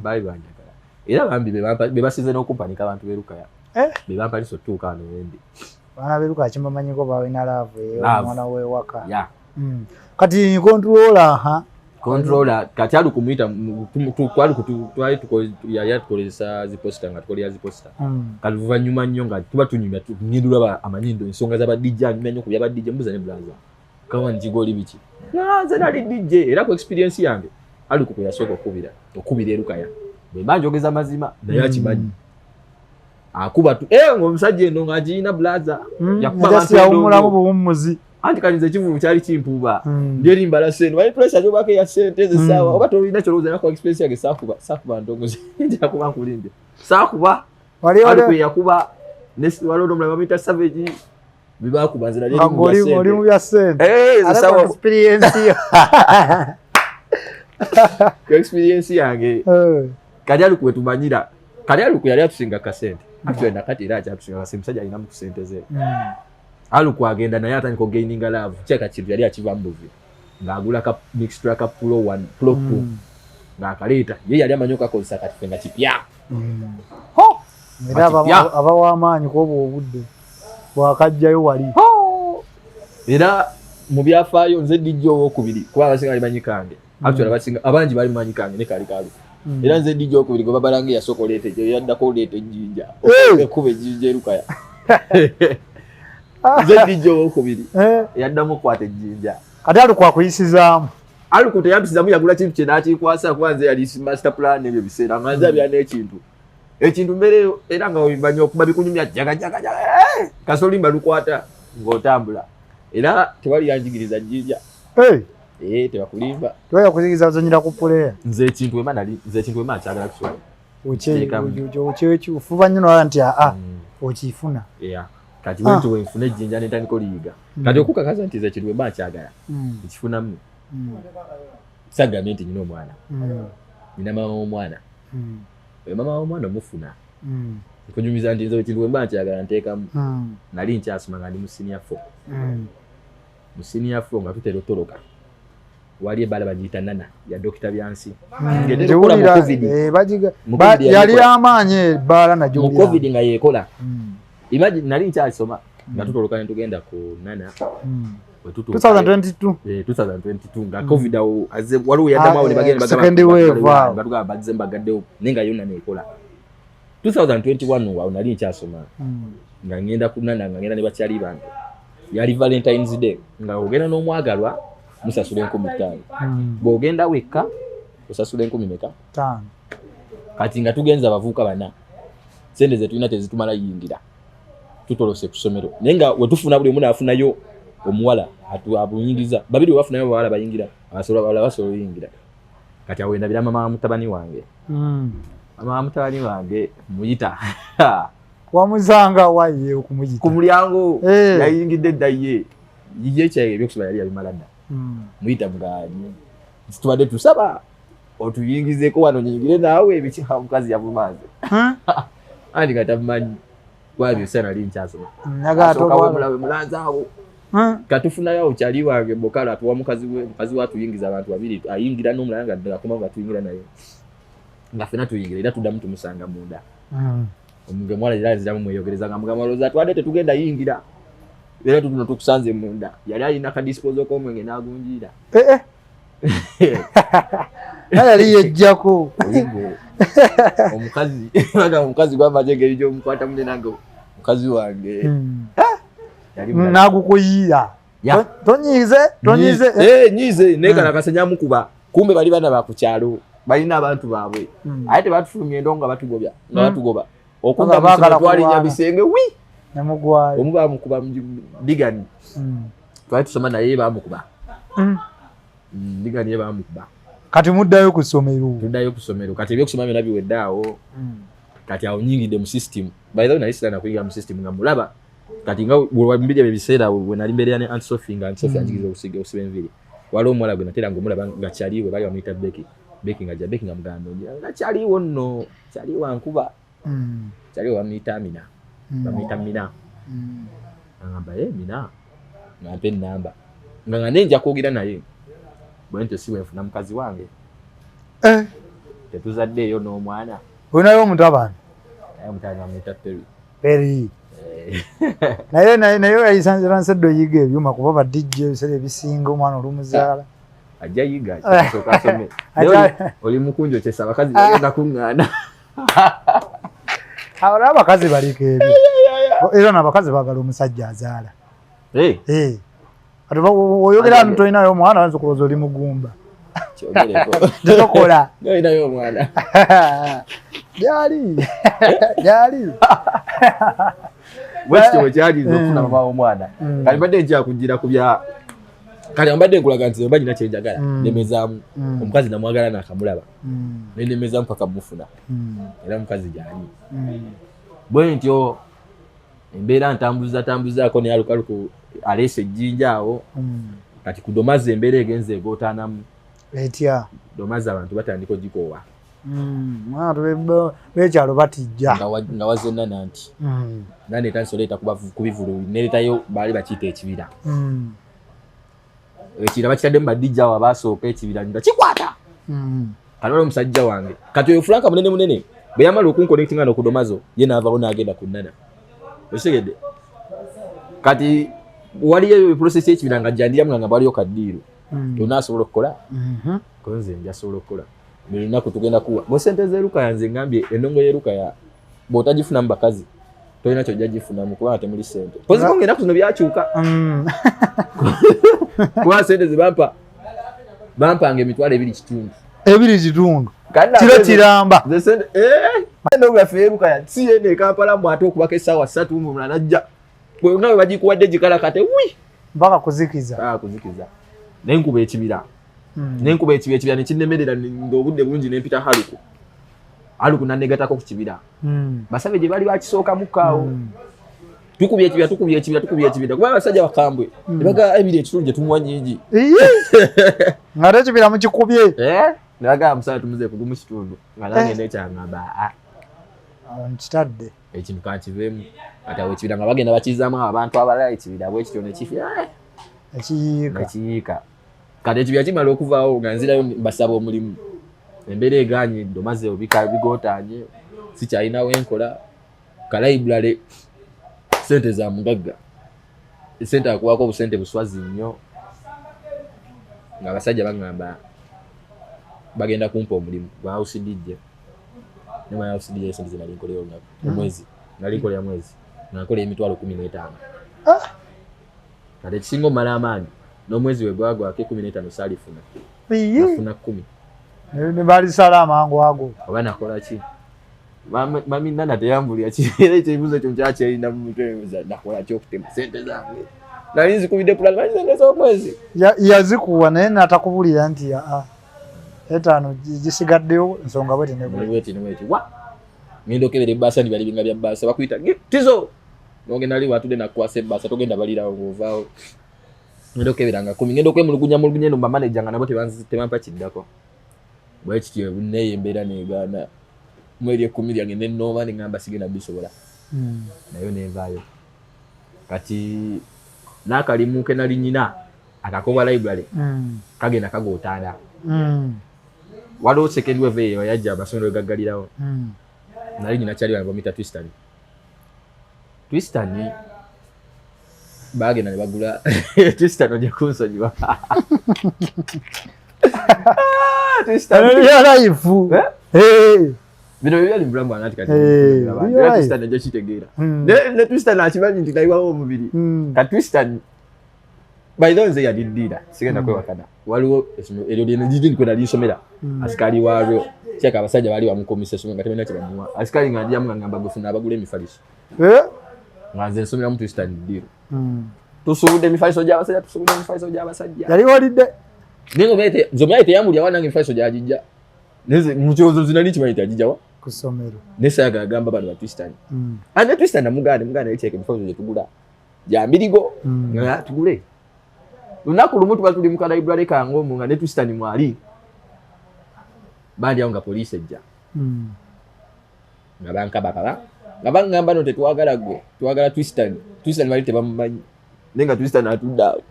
baali banjagala, era bambi be basize n'okumpanika abantu b'erukaya. Eh? Be bampanisa otuuka wano wendi. Baana b'eruka kimbamanyiko balina love eyo. Love. Omwana w'ewaka. Ya. Kati controller ha? Controller kati ali kumuyita kwali twali yali atukolesa zi poster, nga tukolera zi poster. Kati luvannyuma nnyo nga tuba tunyumya, ngenda olaba amanyi ndo ensonga z'aba DJ, anyumya nnyo ku byaba DJ, mbuza ne brother kawa njiga oli biki? Ah, nze nali DJ, era ku experience yange aluku kwe yasooka okubira erukaya, bwe mba njogeza mazima naye akimanyi, akuba tu ng'omusajja eno ng'agiyina blaza. Yakuba Just abantu yawummulamu endongo. Buwummuzi. Anti kati nze ekivulu kyali kimpuuba. Ndi eri mbala sente, wali pressure gyobako eya sente ezo essaawa, oba tolina kyolowooza naku experience yange, saakuba ndongo, njakuba nkulimbye, saakuba. Wali aluku yakuba waliwo n'omulala bamuyita Savage, bebakuba, nze nali nga eri mu bya oli sente. mu bya sente. Eh, ezo Ate ku saawa experience yo. Ku experience yange. Kati aluku wetumanyira, kati aluku yali atusinga kasente, actually nakati era akyatusinga kasente, musajja alinamu ku sente ze. Aluku agenda naye atandika ogaininga love, kyeka kintu yali akivamu buvi, ng'agula ka mixtra ka Pro 1, Pro 2, ng'akaleeta, ye yali amanyi okakozesa, kati ffe nga kipya. Ho! Era Kati abawa amaanyi kwobwo obudde bwakajjayo wali. Era mu byafaayo nze DJ owokubiri, kuba abasinga bali manyi kange, actually abasinga abangi bali manyi kange ne kali kaluku. Era nze DJ owokubiri gwe babalanga eyasooka oleeta egyo, yaddako oleeta ejjinja, ekuba ejjinja erukaya. Nze DJ owokubiri eyaddamu okukwata ejjinja. Kati aluku akuyisizaamu? Aluku teyampisizamu, yagula kintu kye n'akikwasa, kuba nze yali master plan ebyo biseera nga nze abya n'ekintu, ekintu mbeereyo, era nga obimanyi okuba bikunyumya jaga jaga jaga, kasolimba lukwata ng'otambula, era tewali yanjigiriza jjinja. Eh, tebakulimba. Tewali kuzigiriza ozanyira ku player? Nze ekintu wema nali, nze ekintu wema nkyagala kuswala. Ofuba nnyo nolaba nti aa okifuna. Yeah. Kati wentyo wenfuna ejjinja nentandika oliyiga. Kati okukakasa nti nze ekintu wemba nkyagala nkifunamu. Sagambye nti nyina omwana, nina maama w'omwana, oyo maama w'omwana omufuna, nkunyumiza nti nze ekintu wemba nkyagala nteekamu. Nali nkyasoma nga ndi mu senior four, mu senior four nga tutera otoloka. Wali ebbala bagiyita Nana ya Dokita Byansi. Yali amaanyi ebbaala nagyo mu COVID nga yeekola. Imagine nali nkyasoma nga tutoloka ne tugenda ku Nana. 2022 2022 nga COVID awo waliwo yaddamu awo ne bagenda bagamba batugamba bazze mbagaddewo naye nga yonna neekola. 2021 awo nali nkyasoma nga ngenda ku Nana nga ngenda ne bakyali bange. Yali Valentine's Day nga ogenda n'omwagalwa musasula 5,000. Bw'ogenda wekka osasula 10,000 meka? Kati nga tugenza abavubuka bana sente ze tulina tezitumala yingira, tutolose ku ssomero naye nga wetufuna buli omu n'afunayo omuwala abuyingiza babiri webafunayo abawala bayingira abalala basobola oyingira. Kati awo ndabira mama wa mutabani wange. Mama wa mutabani wange muyita wamuzanga waye okumuyita ku mulyango yayingidde dda ye ye kyaye ebyokusoma yali yabimala dda. Muyita mugaanyi tubadde tusaba otuyingizeeko wano nyingire naawe ebiki omukazi yabumanze andi nga tamumanyi kuba nali nkyasoma mulanzi awo katufunayo awo kyali wange bokala atuwa mukazi we mukazi we atuyingiza abantu babiri ayingira n'omulala nga akoma nga tuyingira naye nga ffena tuyingira era tuddamu tumusanga munda. Omuwala era nziramu mweyogereza nga mugamba olowooza twadde tetugenda yingira era tutuno tukusanze munda. Yali alina ka disposal k'omwenge n'agunjiira. Yali yejjako omukazi bagamba omukazi gwamaze engeri gy'omukwata munne nange mukazi wange nagukuyiira tonyiize tonyiize nyiize naye kana kasenya mukuba kumbe bali bana ba ku kyalo balina abantu baabwe ate tebatufulumya endongo nga batugobya nga batugoba okudda twalinya bisenge wi nemugwayo omu bamukuba Digani twali tusoma naye bamukuba Digani ye bamukuba. Kati muddayo ku ssomero. Tuddayo ku ssomero kati ebyokusoma byonna biwedde awo. Kati awo nyingidde mu system. By the way nali sirana kuyingira mu system nga mulaba kati nga mbiri ebyo ebiseera we nali mbeerera ne Aunt Sophie nga Aunt Sophie anjigiriza okusiga okusiba enviiri. Waliwo omuwala gwe natera ng'omulaba nga kyaliwe baali bamuyita Becky. Becky nga Becky nga mugamba nga kyaliwo nno kyaliwo ankuba. Kyaliwo bamuyita Amina. Bamuyita Mina. Angamba ye Mina nga mpa ennamba nga nga nenja kwogera naye bwe ntyo si bwe nfuna mukazi wange. Tetuzaddeeyo n'omwana. Olinayo omutabani? Naye omutabani bamuyita Perry. Perry. Naye naye naye yayisanze oyiga ebyuma kuba ba DJ ebiseera ebisinga omwana olumuzaala. Ajja yiga asooka asome. Oli mukunjo kyesa abakazi bagenda kuŋŋaana. Awo abakazi baliko ebyo. Era n'abakazi baagala omusajja azaala. Ate oyogera nti tolinayo omwana oyinza okulowooza oli mugumba. Tokola. Olinayo omwana. Gyali. Gyali. Bwekityo bwe kyalinza okufuna mama w'omwana. Kati mbadde nkyakugira ku bya kale mbadde nkulaga nti mba nyina kyenjagala nemezaamu omukazi namwagala nakamulaba nenemezaamu paka mufuna era omukazi gyali. Bwe ntyo embeera ntambuza tambuzaako naye alukaluku aleese ejjinja awo. Kati ku Domazi embeera egenze egootaanamu. Etya? Domazi abantu batandika ogikoowa. Abantu b'ekyalo batijja. Nga wazze Nana nti. Nana etandise oleeta ku bivvulu nereetayo baali bakiyita ekibira. Ekibira bakitaddemu ba DJ awo abaasooka ekibira nga kikwata. Kati waliwo omusajja wange. Kati oyo Frank munene munene bwe yamala okunkonectinga no ku Domazo ye n'avaawo n'agenda ku Nana. Okitegedde? Kati waliyo process y'ekibira nga jjandiramu nga waliyo kaddiiro. Tonaasobola okukola? Ko nze njasobola okukola. Buli lunaku tugenda kuwa. Bo ssente z'eruka nze ngambye endongo y'eruka ya bw'otagifunamu bakazi tolina ky'ojja gifunamu kubanga temuli ssente. Mpozzi ko ng'ennaku zino byakyuka. Kuba ssente ze bampa bampanga 2,250. 2.5. Kiro kiramba. Endongo yaffe y'eruka ya si eno e Kampala mbu ate okubako essaawa 3 omulala n'ajja. Bwe nga bwe bagikuwadde gikalakate wi. Mpaka kuzikiza. Mpaka kuzikiza. Naye nkuba ekibira. Naye nkuba ekibira ekibira ne kinnemerera ng'obudde bungi ne mpita Haluku. Haluku n'anneegattako ku kibira. Basabe gye bali bakisookamu awo. Tukubye ekibira tukubye ekibira tukubye ekibira kuba abasajja bakambwe. Ne bagamba 2.5 gye tumuwa nnyingi. Ng'ate ekibira mukikubye. Ne bagamba musajja tumuze ku gumu kitundu. Nga nange nekyangamba Nkitadde. Ekintu kankiveemu. Kati awo ekibira nga bagenda bakizaamu abantu abalala ekibira bwe kityo ne kifi. Ekiyiika. Ekiyiika. Kati ekyo byakimala okuvaawo nga nzirayo mbasaba omulimu, embeera eganye, domaze obika bigootanye, sikyalinawo enkola. Ka library sente za mugagga, sente akuwako obusente buswazi nnyo, ng'abasajja baŋŋamba bagenda kumpa omulimu gwa house DJ. Nemanya house DJ sente zenali nkolera olunaku, omwezi nali nkolera mwezi nga nkola 150,000. Kati ekisinga omala amaanyi, n'omwezi we gwagwako 15 saalifuna. Nafuna 10. Ne balisala amangu ago. Oba nakola ki? Mami Nana teyambulira ki, era ekibuuzo ekyo nkyakyerina mu mutwe, mbuuza nakola ki okutema sente zange? Nali nzikubidde plan, manyi sente z'omwezi. Yazikuwa naye natakubulira nti aa etaano gisigaddeyo nsonga bweti ne bweti. Bweti ne bweti. Wa ngenda okebera ebbaasa ndi bali binga bya bbaasa bakuyita Tizo, nogenda ali watudde nakukwasa ebbaasa, togenda balirawo ng'ovaawo. Ngenda okebera nga 10, ngenda okwemulugunya mulugunya eno bamaneja nga nabo tebampa kiddako. Bwe kityo neyo embeera negaana mweri 10 lyange nenooma neŋŋamba sigenda bisobola. Nayo nenvaayo. Kati n'akalimu ke nali nyina akakobwa library kagenda kagootaana. Waliwo second wave eyo yajja, amasomero gaggalirawo. Nali nyina kyali wange bamuyita Twistan. Twistan bagenda ne bagula Twistan, ojja kunsonyiwa. Twistan. Real life. Eh? Eh. Bino byali mu bulamu bwange anti kati Eh, era real life. Twistan ajja kitegeera. Ne Twistan akimanyi nti nayiwawo omubiri. Ka Twistan by the way nze yali ddiira, sigenda kwewakana. Waliwo essomero eryo lyene liri kwe nali nsomera, asikaali waalyo kyeka abasajja baali bamukumisa essomero nga tebalina kye bamuwa. Asikaali nga ndyamu nga ngamba gwefuna abagula emifaliso. Eh? Nga nze nsomera mu Twistan ddiiro. Tusuubudde emifaliso gy'abasajja, tusuubudde emifaliso gy'abasajja. Yali walidde. Naye nga nze omanyi teyambulira wa nange emifaliso gyagijja. Naye nze mu kirowoozo nze nali nkimanyi nti agijja wa? Ku ssomero. Naye saagala agamba bano ba Twistan. Ate Twistan namuganda, namuganda naye kyeka emifaliso gye tugula gya mbirigo. Nga tugule. Lunaku lumu tuba tuli mu ka library kange omwo nga ne Twistan mwali. Bandi awo nga poliisi ejja. Nga bankabakaba. Nga baŋŋamba no tetwagala gwe, twagala Twistan. Twistan bali tebamumanyi. Naye nga Twistan atudde awo.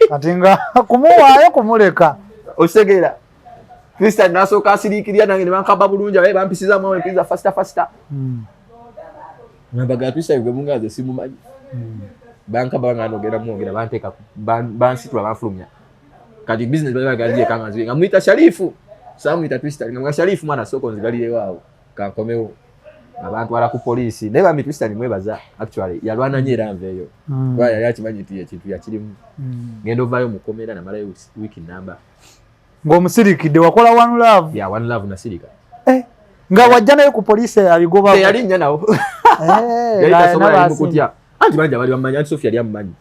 Kati nga kumuwaayo kumuleka. Okitegeera? Twistan n'asooka asiriikirira nange ne bankaba bulungi, abaye bampisizaamu awo empiza faster faster. Nga mbagala Twistan gwe munga nze simumanyi. Bankaba bangamba ogenda mwongera, banteeka bansitula banfulumya. Kati business bali bagala ngiye kanga nzibe nga muyita Sharifu. Saamuyita Twistan, nga Sharifu mwana sooka onzigalirewo awo kankomewo. Nga bantwala ku poliisi. Naye bambi Twistan mwebaza, actually yalwana nnyo era nveeyo. Kuba yali akimanyi nti ekintu yakirimu. Ngenda ovaayo mu kkomera namalayo wiiki nnamba. Ng'omusirikidde wakola one love. Yeah, one love nasirika. Nga wajja naye ku poliisi abigoba. Teyali nnya nawo. Yali tasobola, yali mu kutya. Anti bangi abaali bamumanyi, anti Sophie yali amumanyi.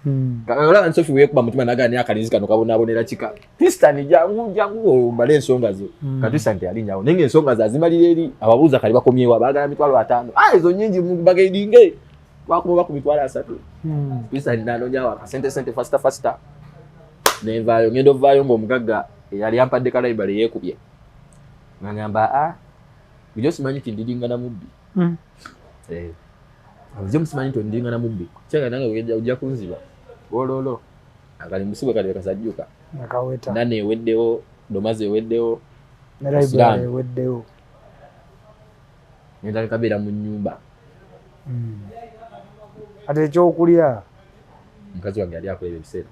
Olaba anti Sophie weekuba mutima n'agamba naye akalenzi kano kabonaabonera kika. Twistan jangu jangu omale ensonga zo. Ka Twistan teyali nnyawo. Naye ng'ensonga ze azimalira eri ababuuza kali bakomyewo abaagala 50,000. Ah, ezo nnyingi bagairinge. Twakuba ku 30,000. Twistan n'anoonyawo akasente sente faster faster. Nenvaayo, ngenda ovaayo ng'omugagga eyali ampadde ka library yeekubye. Nga ngamba ah, bulijjo simanyi nti ndiringana mubbi. Bulijjo musimanyi nti ondiringana mubbi. Kyanga nange ojja kunziba. Ololo. Akali musibwe kali kasajjuka. Nakaweta. Nane eweddewo, Domaze eweddewo. Ne library eweddewo. Ngenda kabeera mu nnyumba. Ate ekyokulya? Mukazi wange yali akola ebyo ebiseera.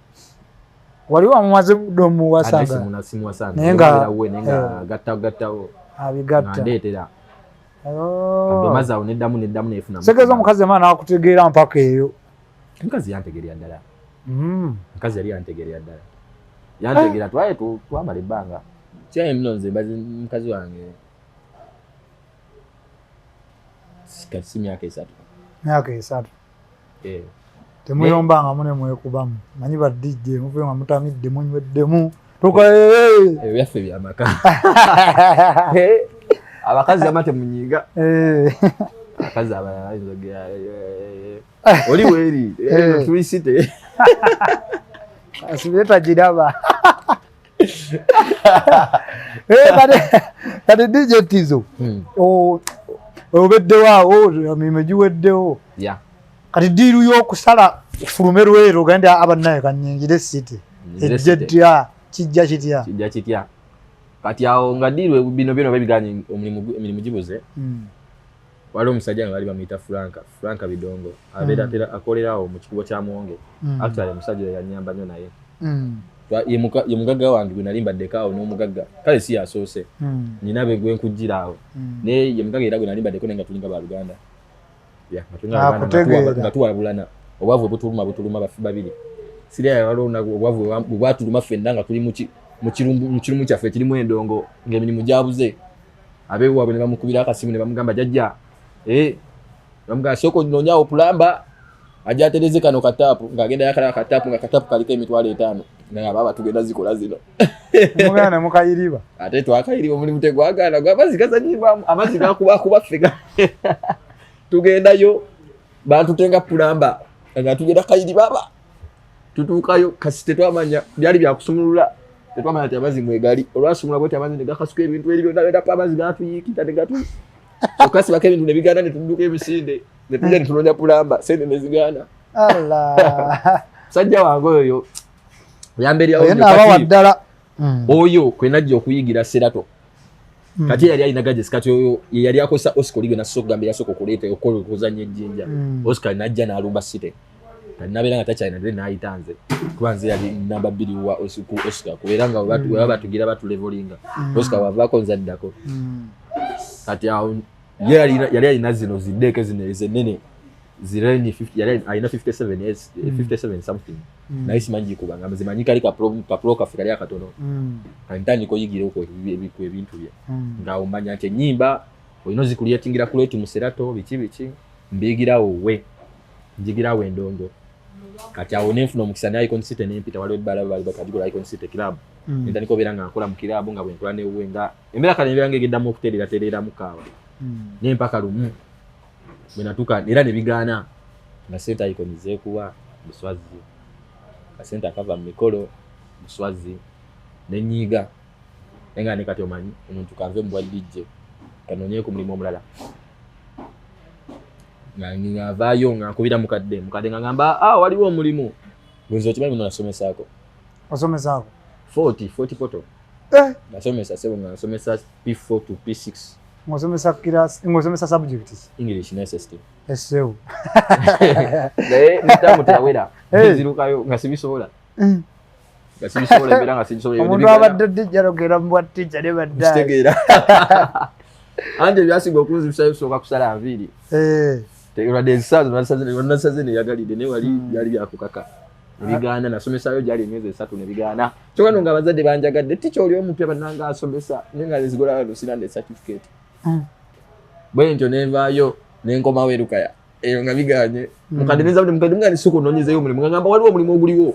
Wali wamumaze domuwasanga? Simuwasanga. Naye nga Naye nga gatta gattawo. Abigatta. Nga ndeetera. Domaze awo neddamu neddamu neefuna. Segeeza omukazi emaana n'akutegeera mpaka eyo. Omukazi yantegeerera ddala. Omukazi yali yantegeerera ddala. Yantegeera twaye twamala ebbanga. Kyaye muno nze mbazi mukazi wange. Kati si myaka 3. Myaka 3. Temuyombanga mune mwekubamu. Manyi ba DJ muve nga mutamidde munyweddemu. Tuka Ebyo byaffe byamaka. Abakazi ama temunyiiga. Abakazi abalala bayinza okugera, oli weeri, tulisite. Asibire tagiraba. Kati DJ Tizo, obeddewo awo, emirimu giweddewo. Kati deal y'okusala fulume lwero ogende abannaye kanyingire city. Nyingire Ejje city. ddya. Kijja kitya? Kijja kitya? Kati awo nga deal bino byona babiganye, omulimu, emirimu gibuze. Waliwo omusajja nga bali bamuyita Franka Bidongo, abeera tera akolera awo mu kikubo kya Muwonge. Actually omusajja oyo yanyamba nnyo, naye ye mugagga wange gwe nali mbaddeko awo n'omugagga, kale si yasoose. Nina be gwe nkujjira awo. Naye ye mugagga era gwe nali mbaddeko, naye nga tulinga baluganda. Yeah, nga tulinga baluganda, Akutegeera. Nga tuwabulana obwavu bwe butuluma bafi babiri. Siriya waliwo olunaku obwavu bwe bwatuluma ffenna nga tuli mu kirumu kyaffe ekirimu endongo, ng'emirimu gyabuze, abeewaabwe ne bamukubira akasimu ne bamugamba, "Jajja, eh," bamugamba, "Sooka onoonyaawo plumber ajja atereze kano kataapu." Ng'agenda yakalaba kataapu, nga kataapu kaliko 50,000, naye abaaba tugenda zikola zino. Mugenda ne mukayiriba. Ate twakayiriba, omulimu tegwagaana, gwe amazzi gazanyibwamu, amazzi gakubakuba ffe tugendayo bantutenga plumber nga tugenda kayiriba, aba tutuukayo kasi tetwamanya byali byakusumulula, tetwamanya nti amazzi mwegali. Olwasumula bweti amazzi ne gakasuka ebintu eri byonna byonna, amazzi gatuyiikira ne gatu okasibako ebintu ne bigaana, ne tudduka emisinde ne tujja ne tunoonya plumber, sente ne zigaana. Allah. Musajja wange oyo yambeererawo Oyo nnyo. naaba Kati waddala. Oyo kwe najja okuyigira Serato. Kati yali alina gadgets. Kati oyo ye yali akozesa Oscar oli gwe nasooka okugamba, yasooka okuleeta okukola okuzannya ejjinja. Oscar najja n'alumba City, kati nabeera nga takyalina dde n'ayita nze, kuba nze yali namba 2 wa ku Oscar, kubeera nga we baba batugira batulevelinga. Oscar wavaako, nze addako. Kati awo ye yali alina zino ziddeeke zino ezenene zireni 50, yali alina 57 years, 57 something. Naye simanyi gikuba nga zimanyi kali kapro kaffe kali akatono. Kati ntandika oyigira okwo ebintu bye, nga omanya nti ennyimba olina ozikuliatingira kuleti mu Serato, biki biki, mbiyigirawo we njigirawo endongo. Kati awo nenfuna omukisa ne Icon City nempita, waliwo ebbala bali bakagikola Icon City Club. Nentandika obeera nga nkola mu club, nga bwenkola newuwe, nga embeera kale embeera ngegeddamu okutereeratereeramu kaawa. Naye mpaka lumu bwe natuuka era ne bigaana, nga sente Icon zeekuwa buswazi, kasente akava mu mikolo buswazi, nenyiiga naye nga ne kati omanyi omuntu kanve mu bwa DJ, kanoonyeeko omulimu omulala. Nga ngavaayo nga nkubira mukadde, mukadde nga ngamba, "Ah, waliwo omulimu." Bwenza okimanyi muno nasomesaako. Osomesaako? 40 40 poto. Eh, nasomesa sebo, nga nsomesa P4 to P6. Ng'osomesa class, ng'osomesa subjects? English ne SST. Essewo. Naye nitamu teyawera. Eh. Nzirukayo nga sibisobola, nga sibisobola, embeera nga sibisobola. Omuntu abadde dijja logera mu bwa teacher ne baddayi. Kitegeera anti ebyasinga okunzibisa bisooka kusala nviiri. Tegeradde ezisaazo nasaze neyagalidde, naye wali byali byakukaka nebigaana. Nasomesayo gyali emyezi 3 nebigaana, kyokka no nga abazadde banjagadde, "Teacher oli omupya bannanga asomesa," naye nga nzigula no sina ne certificate. Bwe ntyo nenvaayo nenkomawo erukaya eyo nga biganye. Mukadde neza mukadde mugandi, "Sooka onoonyezeyo omulimu." Nga ngamba waliwo omulimu oguliwo.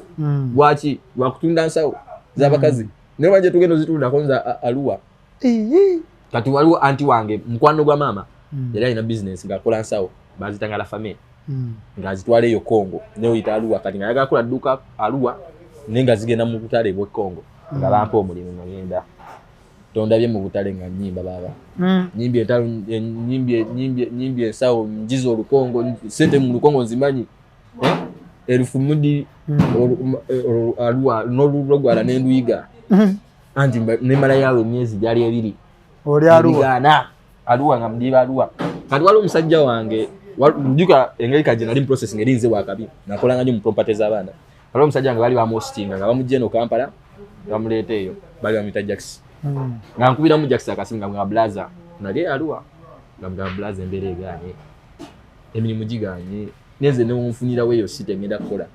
Lwaki? Lwakutunda nsawo z'abakazi, naye banje tugenda ozitundako nze aluwa. Iyi. Kati waliwo anti wange, mukwano gwa maama, yali alina bizinesi ng'akola nsawo bazitanga La Famille, ng'azitwala eyo Congo, naye oyita Aluwa. Kati ng'ayagala kola dduuka Aluwa, naye nga zigenda mu butale bw'e Congo. Nga bampa omulimu nga ngenda tondabye mu butale nga nnyimba baaba. Nyimbye entalo, nyimbye ensawo, njiza olukongo, sente mu lukongo nzimanyi. Eh? Erufu mudi. Aluwa n'olulogwala nenduyiga. Anti nemalayo emyezi gyali 2. Oli Aluwa? Nebigaana. Aluwa nga mudiba Aluwa. Kati waliwo omusajja wange, njuka engeri kagye nali mu process ngeri nze wakabi nakolanga nnyo mu property z'abaana. Waliwo omusajja nga bali bamuhostinga nga bamugja eno Kampala bamuleeta eyo, bali bamuyita Jacks. Nga nkubiramu Jacks akasimu nga blaza nali Aluwa, nga mugamba, "Blaza, embeera egaanye, emirimu giganye, nenze newonfunirawo eyo site ngenda kukola."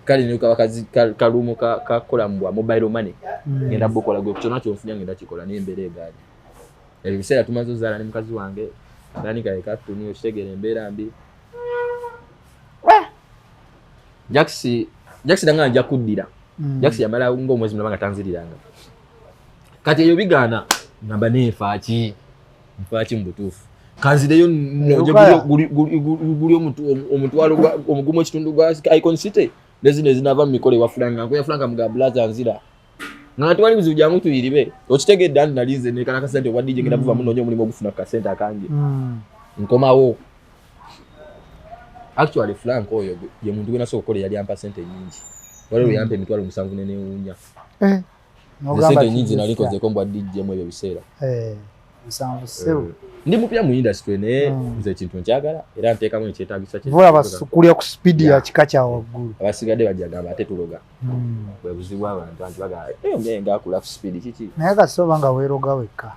Kale nekaba kalumu kakola mu bwa mobile money. Ngenda bukola gwe kyonna kyonfunira ngenda kikola, naye embeera egaanye. Ebyo biseera tumaze ozaala ne mukazi wange tandika ekatuni, okitegeera, embeera mbi. Jacks, Jacks nanga nja kuddira. Jacks yamala ng'omwezi mulaba nga tanziriranga. Kati eyo bigaana, ngamba nenfaaki, nfaaki mu butuufu, kanzireyo nonje. Lukaya. Guli omutwalo omugumu ekitundu gwa Icon City nezino ezinava mu mikolo ewa Franka, nkuya Franka muga, "Blaza, nzira," nga tewali buzibu, jangu tuyiribe. Okitegedde anti nali nze nekala kasente obwa DJ, ngenda buva munoonya omulimu ogufuna kasente akange. Nkomawo. Actually Frank oyo ye muntu gwe nasooka okukola eyali ampa sente nyingi. Waliwo yampa 70,000 nenewuunya. Eh. Sente nyingi nali nkozeko mbwa DJ mu ebyo biseera. 7 ssebo. Ndi mupya mu industry naye nze ekintu nkyagala era nteekamu ekyetaagisa kye. Vola basukulya ku speed ya kika kya waggulu. Abasigadde bajja gamba ate tuloga. Bwe buzibu abantu anti bagamba omuyaye ng'akula ku speed kiki. Naye kasita oba nga weeroga wekka.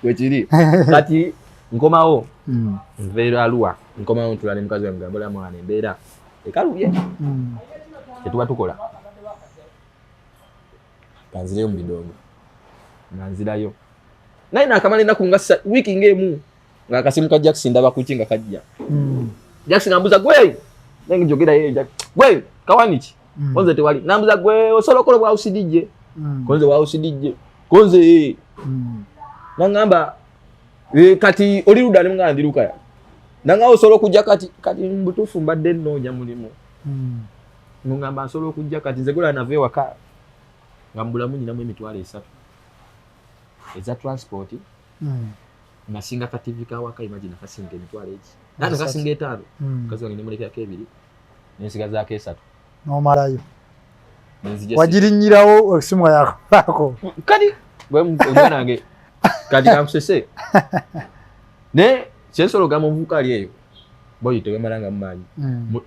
Bwe kiri. Kati nkomawo nveera Arua, nkomawo ntula ne mukazi wange ngamba mwana embeera ekalubye. Tetuba tukola. Kanzireyo mu bidongo. Nga nzirayo. Naye naakamala ennaku nga wiiki ng'emu ng'akasimu ka Jackson ndaba kuki nga kajja. Jackson ambuza gwe nange njogera ye gwe kawaniki konze tewali nambuza gwe osobola okukola bwa house DJ konze wa house DJ konze nangamba kati oli ludda ne mugamba ndi Lukaya nangamba osobola okujja kati kati mu butuufu mbadde nnoonya mulimu ngamba nsobola okujja kati nze gola nava ewaka nga mbulamu nyinamu 30,000 eza transport nasinga ka TV ka waka imagine kasinga 50,000 nani kasinga 5 kazi wange nemulekerako 2 nensigazaako 3 nomalayo wagirinyirawo esimu yako kati gwe omwana wange kati kankusese ne kyensobola ogamba omuvubuka ali eyo boy tewemalanga mumaanyi.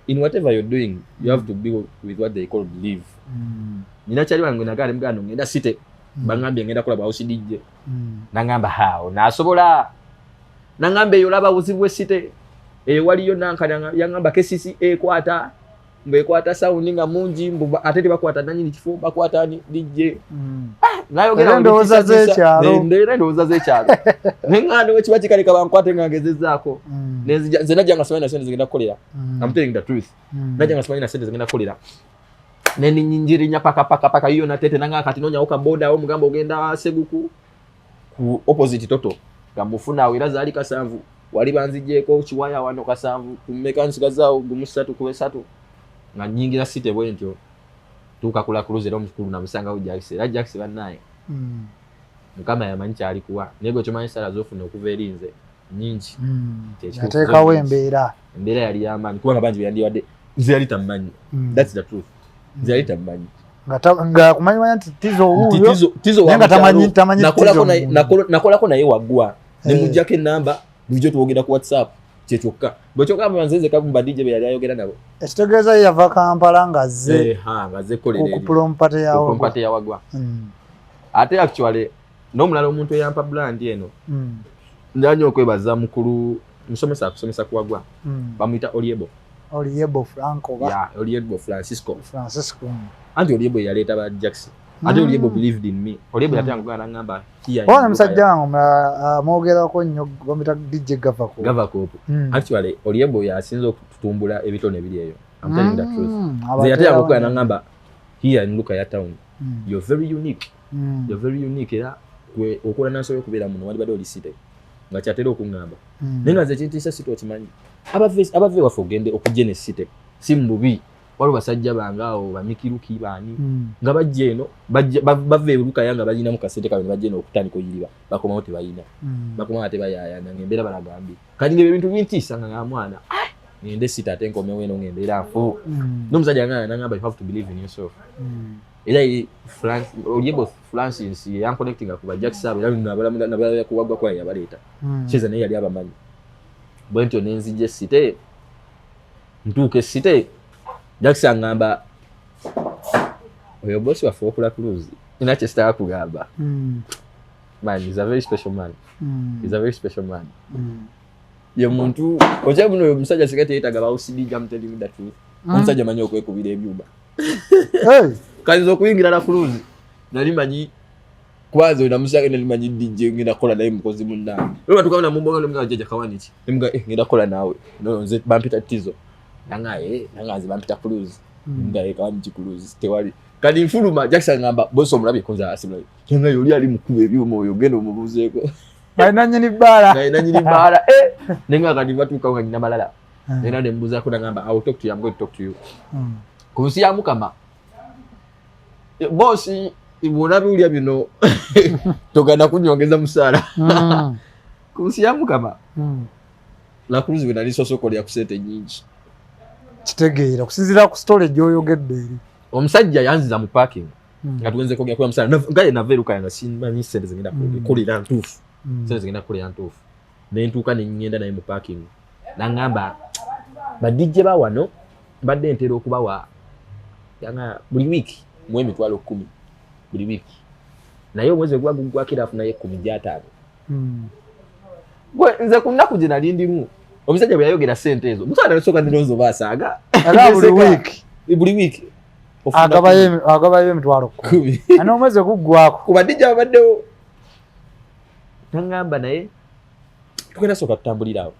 In whatever you're doing you have to be with what they call believe. Nina kyali wange nagala muganda ngenda site bangambye ngenda kulaba house DJ nangamba hao nasobola nangamba eyo laba buzibu bw'esite eyo waliyo nankana yangamba KCC ekwata mbe sound nga mungi mbu ate tebakwata nanyini kifo bakwata ni DJ. Nayogera ndowooza z'ekyalo ndowooza z'ekyalo nenganda we kiba kikaleka bankwate nga ngezezaako nze najja nga simanyi na sente zigenda kukolera. I'm telling the truth. Najja nga simanyi na sente zigenda kukolera neninyinjirinya paka paka paka hiyo natete nanga kati nonya uka boda au mugamba ogenda Seguku ku opposite toto nga mufuna awo era zaali 7 wali banzigyeko kiwaya wano 7 kumeka nsigazaawo gumu 3 ku 3 nga nyingira site bwe ntyo tuuka kula cruise era omukulu namusangawo Jackson era Jackson bannaye Mukama yamanyi kyali kuwa naye gwe kyomanyi sala z'ofuna okuva eri nze nnyingi. Yateekawo embeera yali y'amaanyi kubanga bangi beyandiwadde nze yali tammanyi. That's the truth. Nze yali tammanyi nga kumanyimanya nti Tizo wuuyo Tizo nakolako naye waggwa ne muggyako ennamba bulijjo twogera ku WhatsApp kye kyokka bwe kyogamba nze nze Kabumba DJ be yali ayogera nabo. Ekitegeeza ye yava Kampala ng'azze ku prompate ya Waggwa. Ate actually n'omulala omuntu eyampa brand eno njanya okwebaza mukulu musomesa akusomesa ku Waggwa bamuyita Oliebo. Oliebo Franco ba. Yeah, Oliebo Francisco. Anti Oliebo yaleeta ba Jackson. Ate Oliebo believed in me. Oliebo yatanga kugana ngamba here. Ona musajja wange amwogerako nnyo bamuyita DJ Gavako. Gavako. Actually Oliebo yasinze okututumbula ebitone ebiri eyo. I'm telling the truth. Nze yatanga kugana ngamba here in Lukaya town. You're very unique. You're very unique era gwe okola nansobola okubeera muno wandibadde oli site nga kyatera okuŋŋamba. Naye nga nze ekintiisa site okimanyi. Abava ewaffe ogende okujja ne site si mu bubi. Waliwo basajja bange awo bamikiruki baani nga bajja eno bava e Lukaya nga balinamu kasente kaabwe ne bajja eno okutandika oyiriba bakomawo tebalina bakomawo ate bayaayana ng'embeera balagambye kati ng'ebyo ebintu bintiisa nga mwana ngende site ate nkomewo eno ng'embeera nfu n'omusajja nga nangamba you have to believe in yourself. Era Oliebo Francis yanconnectinga ku ba Jackson abo era nabalabira ku Waggwa kwa yabaleeta Kyeza naye yali abamanyi bwe ntyo ne nzija esite ntuuka esite Jackson angamba oyo bosi waffe okula cruise ina kye sitaka kugamba. Man, he's a very special man. He's a very special man. Ye muntu ojja buno omusajja singa teyeetaaga ba OCD, I'm telling you the truth. Omusajja amanyi okwekubira ebyuma. Kayinza okuyingira na cruise nali manyi kwanza namusanga nali manyi DJ ngenda kukola naye mukozi munnange. Olwo batuuka namumboga ne mugamba jjajja kawaniki ne mugamba ngenda kukola naawe no nze bampita Tizo nanga nanga nze bampita cruise nga kawaniki cruise tewali kati nfuluma Jackson ngamba boss omulabye konza asimulayo nanga yoli ali mukuba ebyuma oyo genda omubuuzeeko alina nnyini bbaala alina nnyini bbaala nenga kati batuuka nga nnyina malala nena ne mbuuzaako nangamba I will talk to you, I'm going to talk to you. Ku nsi ya Mukama bosi bw'onabiwulira bino togenda kunyongeza musaala. Ku nsi ya Mukama La Cruz bwe nali soose okolera ku ssente nnyingi. Kitegeera okusinziira ku story gy'oyogedde eri. Omusajja yanziza mu parking. Nga tugenze kwogera kuba musana ngaye nava eruka nga simanyi sente zigenda kukolera ntuufu, sente zigenda kukolera ntuufu. Nentuuka neŋŋenda naye mu parking, naŋŋamba ba DJ ba wano mbadde ntera okubawa yanga buli wiiki mu 100,000 buli wiiki, naye omwezi oguba guggwako era afunayo 10 gy'ataano. Gwe nze ku nnaku gye nali ndimu, omusajja bwe yayogera sente ezo mutwala nasooka ndowooza oba asaaga. Aga buli wiiki. Buli wiiki. Agabayo 10,000 10. Ana omwezi oguggwako. Ku ba DJ abaddewo naŋŋamba naye tugenda sooka tutambulira awo,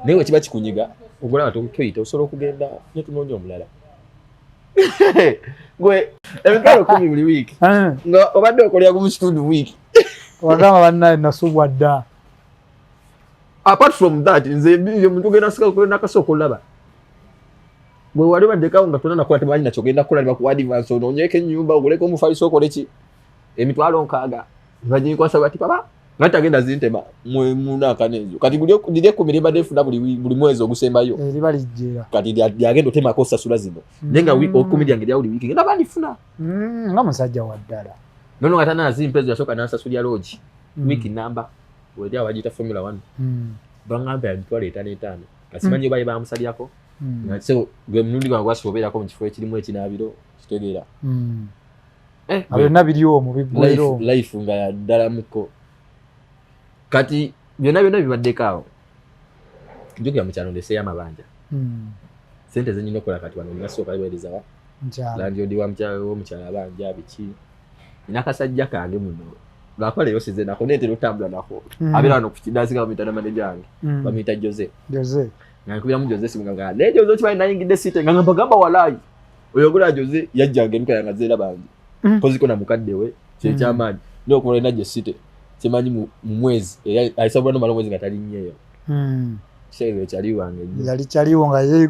naye we kiba kikunyiga ogolaba toyita osobola okugenda netunoonya omulala. Gwe 10,000 buli wiiki nga obadde okolera mu kitundu wiiki. Wagamba bannaye nasubwa dda. Apart from that, nze omuntu ogenda sika nakasooka olaba bwe wali baddekawo nga tonna nakola, temanyi nakyo ogenda kukola, nebakuwa advance onoonyeeko ennyumba oguleko omufaliso okole ki, 60,000 nebaginkwasa bati papa nga tagenda zintema munankana ezo. Kati liri 10 lyembadde nfuna buli mwezi ogusembayo. Eriba lijjera. Kati lyagenda otemako osasula zino, naye nga 10 lyange lya buli wiiki ngenda bandifuna. Nga musajja wa ddala. Nono nga tanazimpa ezo, yasooka nansasulya lodge wiiki namba weri awo bagiyita Formula One. Baŋŋamba ya 55,000, kasimanyi oba ye bamusalyako. Nga so gwe mulundi gwange gwasooka obeerako mu kifo ekirimu ekinaabiro, kitegeera? Eh, nga byonna biri omwo biggwera omwo. Life nga yaddalamuko. Kati byonna byonna bibaddeko awo, njukira mu kyalo ndeseeyo amabanja. Sente zenyina okukola kati wano nasooka weerezawa Mukyalo. Landlord wa mukyalo w'omukyalo abanja biki. Nina akasajja kange muno, lwakuba leero size nako, neetera otambula nako. Abeera wano ku kidaasi nga bamuyita na manager wange. Bamuyita Jose. Jose. Nga nkubiramu Jose simu nga naye Jose okimanyi nayingidde site nga ngamba walaayi oyo ogula Jose yajjanga enuka yange azeera bangi. Koziko na mukadde we kyekyamaanyi naye okukola najja site kimanyi mu mwezi era ayisobola nomala omwezi nga talinnyeeyo. Kitegeeza kyali wange nnyo. Yali kyaliwo nga ye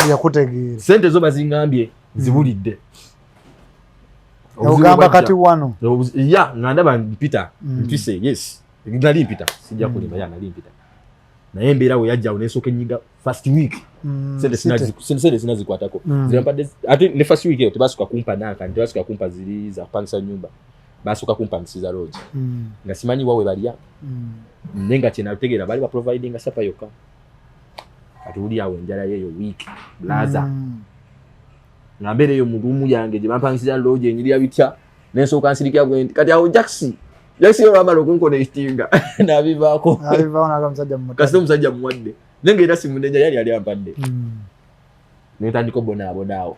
yakutegeera. Sente zo bazingambye zibulidde. Ogamba kati wano. Ya nga ndaba mpita. Mpise, yes, nali mpita, sijja kulimba, ya nali mpita, naye embeera we yajjawo nesooka enyiga first week. Sente sente sinazikwatako. Zibampadde ate ne first week eyo tebasooka kumpa nankani, tebasooka kumpa ziri za kupangisa nyumba, basooka kumpangisiza lodge. Nga simanyi wawe balya. Naye nga kyenategeera baali baprovidinga supper yokka. Kati uli awo enjala yeeyo week blaza. Nga mbeera eyo mu room yange gye bampangisiza lodge enyirira bitya, nensooka nsirikira bwe nti kati awo Jaxi Jaxi yo lwamala okunkonectinga nabivaako. Abivaako naga musajja mu kasita omusajja muwadde, naye nga era simunenya, yali ali ampadde. Nentandika obonaabona awo.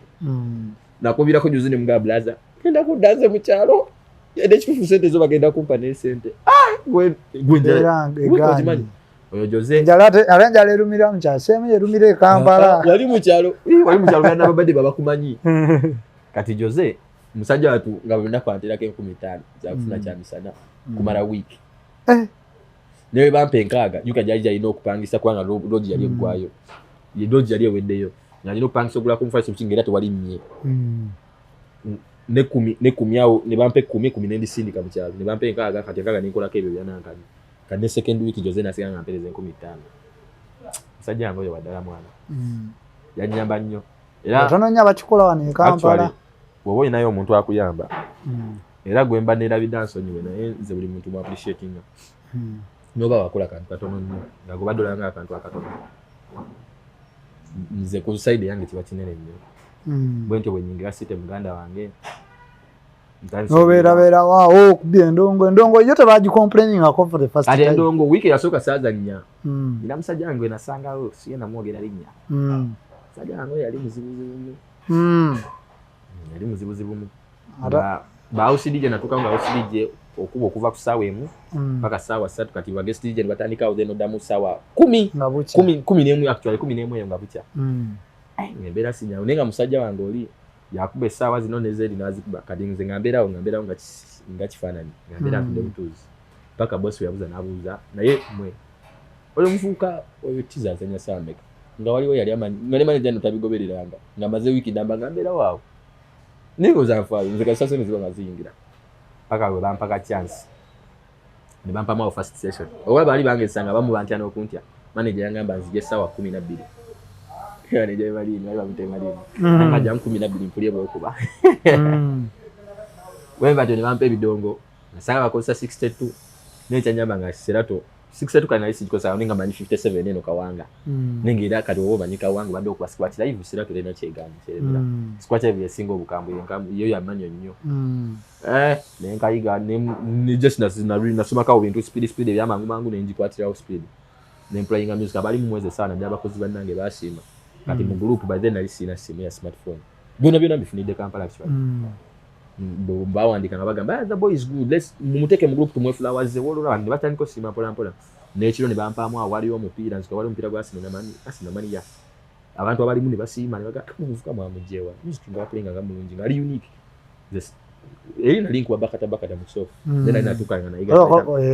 Nakubirako juzi ne mugamba, blaza genda kuddanze mu kyalo nekituufu sente zo bagenda kumpa nesente. Mbeera Okimanyi egaanye. oyo Jose. Enjala ate enjala erumira mu kyalo, seemu erumira e Kampala. Wali mu kyalo, ii, wali mu kyalo byana babadde babakumanyi. Kati Jose musajja watu nga buli lunaku anterako 5,000 zakufuna kyamisana kumala wiiki. Naye bampa 60, juka gyali gyalina okupangisa kubanga lodge yali eggwayo. Ye lodge yali eweddeyo nga alina okupangisa ogula ku mufaliso biki, nga era tewali mmye. Nekumi awo ne bampa 10, 10 nendisindika mu kyalo ne bampa 60. Kati 60 nenkolako ebyo byanankani. Kati ne second week Jose nasigala nga mpereza 5,000. Musajja wange oyo waddala mwana. Yanyamba nnyo era. Batono nnyo abakikola wano e Kampala. Actually, bw'oba olinayo omuntu akuyamba, era gwe mba neerabidde ansonyiwe, naye nze buli muntu mu appreciatinga. Noba wakola kantu katono nnyo nga gwe badde olaba akantu akatono, nze ku side yange kiba kinene nnyo. Bwe ntyo bwe nyingira site muganda wange. Nobeerabeerawo awo okubya endongo. Endongo yo tebagicomplainingako for the first Ati time? Endongo wiiki eyasooka saazannya. Nina musajja wange gwe nasangawo, siye namwogera linnya. Musajja wange oyo yali muzibuzibu nnyo. Yali muzibuzibu mu ba house DJ natuuka nga house DJ okuba okuva ku ssaawa 1 paka ssaawa 3. Kati ba guest DJ ne batandikawo, then oddamu ssaawa 10. Nga bukya. 11 actually, 11 eyo nga bukya. Embeera sinyangu, naye nga musajja wange oli yakuba essaawa zino nezeeri n'azikuba. Kati nze nga mbeerawo nga kifaananyi nga mbeera ntudde butuuzi paka bosi we yabuuza n'abuuza, naye mwe oyo muvubuka oyo tiza azanya ssaawa mmeka? Nga waliwo yali amanyi nga ne manager no tabigobereranga, nga maze wiiki namba nga mbeerawo awo, naye nga nfaayo nze kasita sente ziba nga ziyingira paka lwe bampaka chance ne bampamu awo first session. Oba baali bangezesa nga bamu bantya n'okuntya, manager yangamba nzije essaawa 12. Neja emalini, bali bamuta emalini. Nga jamu 12 mpulye bwokuba. Bwe batyo ne bampa ebidongo, nasanga bakozesa 62, naye kyanyamba nga Serato 62 kali nali sigikosa, naye nga manyi 57 eno kawanga. Naye ng'era kati oba omanyi kawanga obadde okuba scratch live, Serato terina kyegaanyi kyeremera. Scratch live yasinga obukambwe, yo yamanyo nnyo. Ne nkayiga ne just nasomako bintu speed speed ebyamangu mangu, ne ngikwatirawo speed, ne mplayinga music abali mu mwezi esaana naddala abakozi bannange basiima. Kati mu group, by then nali sirina simu ya smartphone, byonna byonna mbifunidde Kampala actually. Bawandiika nga bagamba, "Ah, the boy is good, let's mumuteeke mu group tumuwe flowers ze." Wolola ne batandika osiima mpola mpola, n'ekiro ne bampaamu awo waliwo omupiira, nzika waliwo omupiira gwa Arsenal namanyi, Arsenal mani ya abantu abalimu ne basiima ne bagamba, "Omuvuka mwamuggyewa music nga bapulayinga nga mulungi, nga ali unique." Eri nali nkuba bakata bakata mu kusooka. Then nali natuuka nga nayiga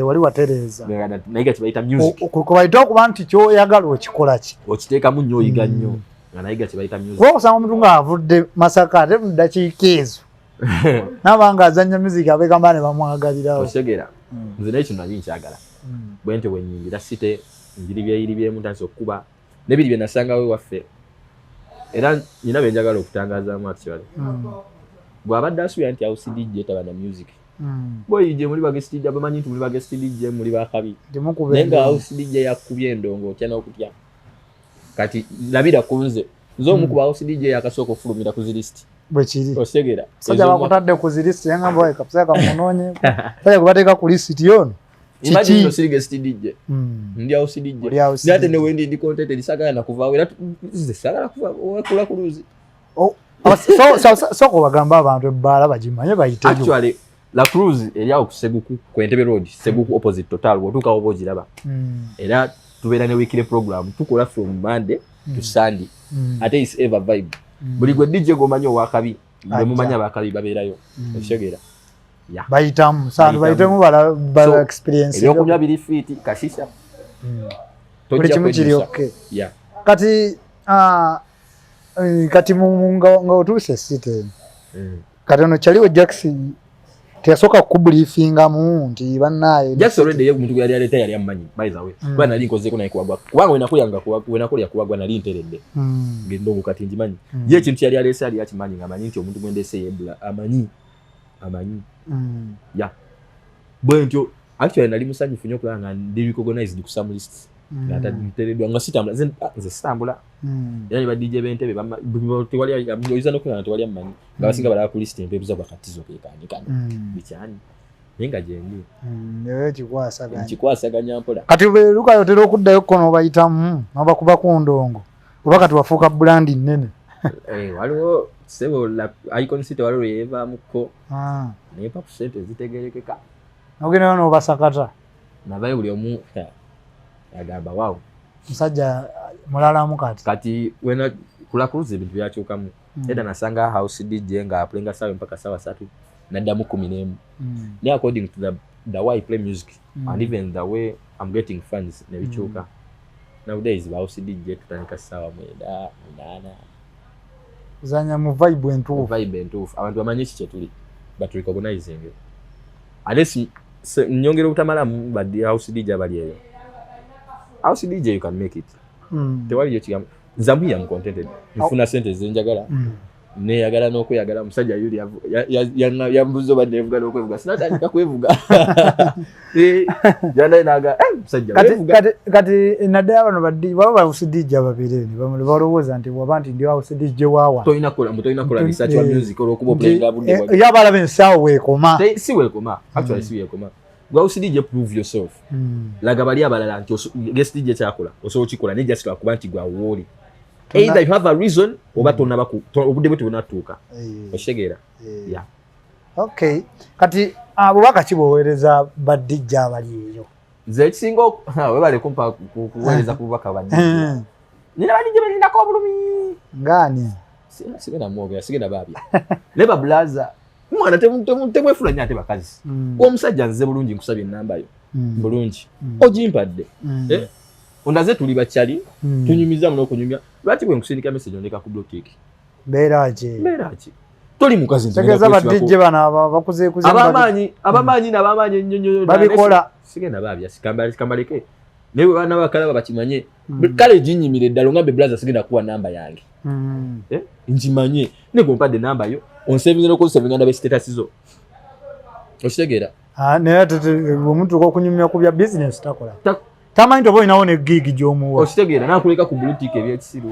Wali watereeza. Nayiga kye bayita music. Kubayita okuba nti kyoyagala okikola ki? Okiteekamu nnyo, oyiga nnyo, nga nayiga kye bayita music. Kuba okusanga omuntu ng'avudde Masaka, ate mu ddakiika ezo naaba nga azannya music, abekamba ne bamwagalirawo. Okitegeera? Nze naye kino nali nkyagala. Bwe ntyo bwe nnyingira site, njiri byeyiribyemu, ntandise okukuba nebiri bye nasangawo ewaffe. Era nina bye njagala okutangazaamu actually. Bw'abadde asuubira nti house DJ taba na music, boy gye muli ba guest DJ, bamanyi nti muli ba guest DJ, muli bakabi, naye nga house DJ yakubye endongo otya n'okutya. Kati labira ku nze, nze omu ku ba house DJ yakasooka okufulumira ku zi list. Bwekiri. Okitegeera? Sajja bakutadde ku zi list, yangamba wae kapusaya kamunoonye sajja gwe bateeka ku list yono. Imagine. Kiki? No, siri guest DJ. Ndi house DJ. Oli house Naye ate DJ. ne wendi ndi content, saagala nakuvaawo, era nze saagala kuva kula ku luzi. Oh, sooka obagamba abantu ebbaala bagimanye bayiteyo. Actually, La Cruz eri awo ku Seguku, ku Entebbe Road, Seguku opposite Total, bw'otuukawo oba ogiraba. Era tubeera ne weekly program, tukola from Monday to Sunday. Ate is ever vibe. Buli gwe DJ gw'omanyi owakabi, bwe Ajja. mumanyi abakabi babeerayo. Okitegeera? Yeah. Bayitamu sandu. Bayitamu. Bayitemu bala So, experience. Ebyokunywa biri fit, kashisha. Buli Tojja kimu kiri kwejjusa. okay. Yeah. Kati kati nga otuuse site, kati ono kyaliwo Jackson teyasooka kukubriefingamu nti bannaaye? Just already ye omuntu gwe yali aleeta yali amumanyi, by the way. Kuba nali nkozeeko naye kuwagwa. Kubanga we nakulya kuwagwa nali nteredde. Ng'endongo kati ngimanyi. Ye ekintu kyali aleese yali akimanyi, ng'amanyi nti omuntu gwe ndeese yebbula amanyi. Amanyi. Yeah. Bwe ntyo actually nali musanyufu nnyo okulaba nga ndi recognized ku some lists. Nga ntereddwa nga sitambula, nze sitambula. Era ne ba DJ b'Entebe tewali oyinza n'okulaba nga tewali amumanyi. Nga basinga balaba ku list empeebuza bakatizo ke kaani kano. Bikyani. Naye nga gyendi. Eyo kikwasaganya. Nkikwasaganya mpola. Kati lukayo otera okuddayo ko n'obayitamu n'obakuba ku ndongo, oba kati wafuuka brand nnene? Waliwo sebo Icon City, waliwo lwe yeevaamuko nempa ku ssente ezitegerekeka. Nogendayo n'obasakata. Navayo buli omu agamba, "Wow." Musajja mulalamu kati. Kati wena kula cruise ebintu byakyukamu. Edda nasanga house DJ nga apulenga saawa mpaka saawa 3, naddamu 11. Naye according to the way I play music and even the way I'm getting funds, nebikyuka. Nowadays ba house DJ tutandika saawa 9, 8. Kuzanya mu vibe entuufu. Vibe entuufu, abantu bamanyi ki kyetuli, but recognizing ate nyongera obutamalamu ba house DJ abali eyo. House DJ, you can make it. Tewaliyo kigambo, nze am here, am contented, nfuna sente zenjagala. Neyagala n'okweyagala. Omusajja yuli yambuza oba nevuga n'okwevuga, sinatandika kwevuga. Yanaye naga, "Eh, musajja weevuga." Kati naddala bano baba ba house DJ ababiri ne balowooza nti waba nti ndi house DJ waawa. Tolina kukola mbu tolina kukola research wa music olwokuba opulayinga budde Ye abalaba ensaawo weekoma. Si weekoma actually, si weekoma. Gwe house DJ, prove yourself. Laga bali abalala nti guest DJ kyakola osobola okikola, naye just lwakuba nti gwe awooli, either you have a reason oba tonaba obudde bwe tebunatuuka. Okitegeera? Yeah. Okay, kati bubaka ki bwoweereza ba DJ abali eyo? Nze ekisinga webale kumpa kuweereza ku bubaka ba DJ. Nina ba DJ balinako obulumi. Ngaani? Sigenda mwogera, sigenda baabya, naye babulaza mwana temwefula nnyo ate bakazi. Omusajja nze bulungi nkusabye enamba yo. Bulungi ogimpadde. Eh, ondaze tuli bakyali. Tunyumiza muno okunyumya, lwaki bwe nkusindika message ondeka ku blue tick? Mbeera ki? Mbeera ki? Toli mukazi nti tegeeza ngenda kwesibako. Ba DJ bano bakuzeekuze. Abamaanyi, abamaanyi nabamaanyi ennyo nnyo. Babikola. Sigenda baabya, kambaleke. Naye bwe baana bakalaba bakimanye. Kale ginyimira eddala ngambe, "Brother, sigenda kuwa namba yange." Eh, nkimanye ne gwe mpadde namba yo, onsevinze n'okunsevinga, ndabe status zo, okitegeera? Ah, naye ate bwemutuuka okunyumya ku bya bizinesi takola, tamanyi nti oba olinawo ne gig gy'omuwa. Okitegeera, nakuleka ku blue tick ebyekisiru.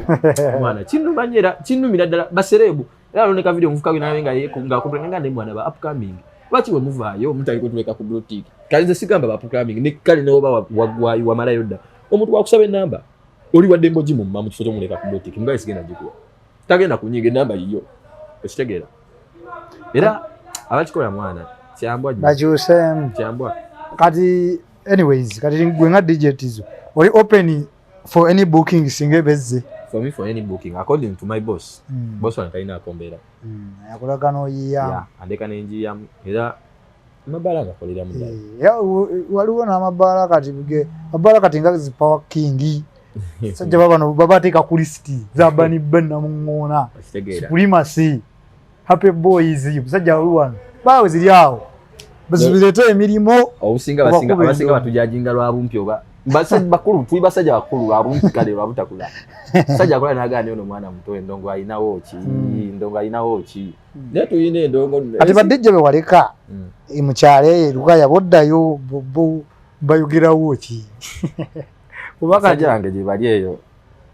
Mwana, kinnumanye era kinnumira ddala ba celeb. Era aloneka video omuvuka gwe naye nga ngaakomplaina nga naye, mwana, ba upcoming lwaki bwe muvaayo mutali kutuleka ku blue tick? Kale nze sigamba ba upcoming ne kale neoba waggwayo wamalayo dda, omuntu wakusaba enamba oli wadde mbogi mumma mu kifo kyomuleka ku blue tick, mugaye sigenda gikuwa, tagenda kunyiga enamba yiyo, okitegeera? Era abakikola, mwana, kyambwa nnyo. Bakyuseemu. Kyambwa. Kati anyways, kati gwe nga DJ Tizo oli open for any booking singa ebezze? For me, for any booking, according to my boss, boss wange talina akombeera. Akulaga n'oyiyamu. Yeah, andeka nenjiyamu era amabaala ngakoleramu ddala. Eh, ya, waliwo n'amabaala kati mabaala kati nga zi Power King, sajja babano babateeka ku lisiti zabani benamuŋŋoona. Okitegeera? Supremacy, Happy Boys, musajja wali wano baawe ziri awo bazibireete emirimu. Obusinga Oba basinga kuba abasinga endongo. Batujajinga lwa bumpi oba basajja bakulu, tuli basajja bakulu lwa bumpi, kale lwa butakula. Musajja akola nagaana ono mwana muto, endongo alinawo ki? Endongo alinawo ki? Naye tulina endongo. Kati ba DJ be waleka mu kyalo eyo Lukaya boddayo bayogerawo ki? Kuba kati Basajja bange gye bali eyo,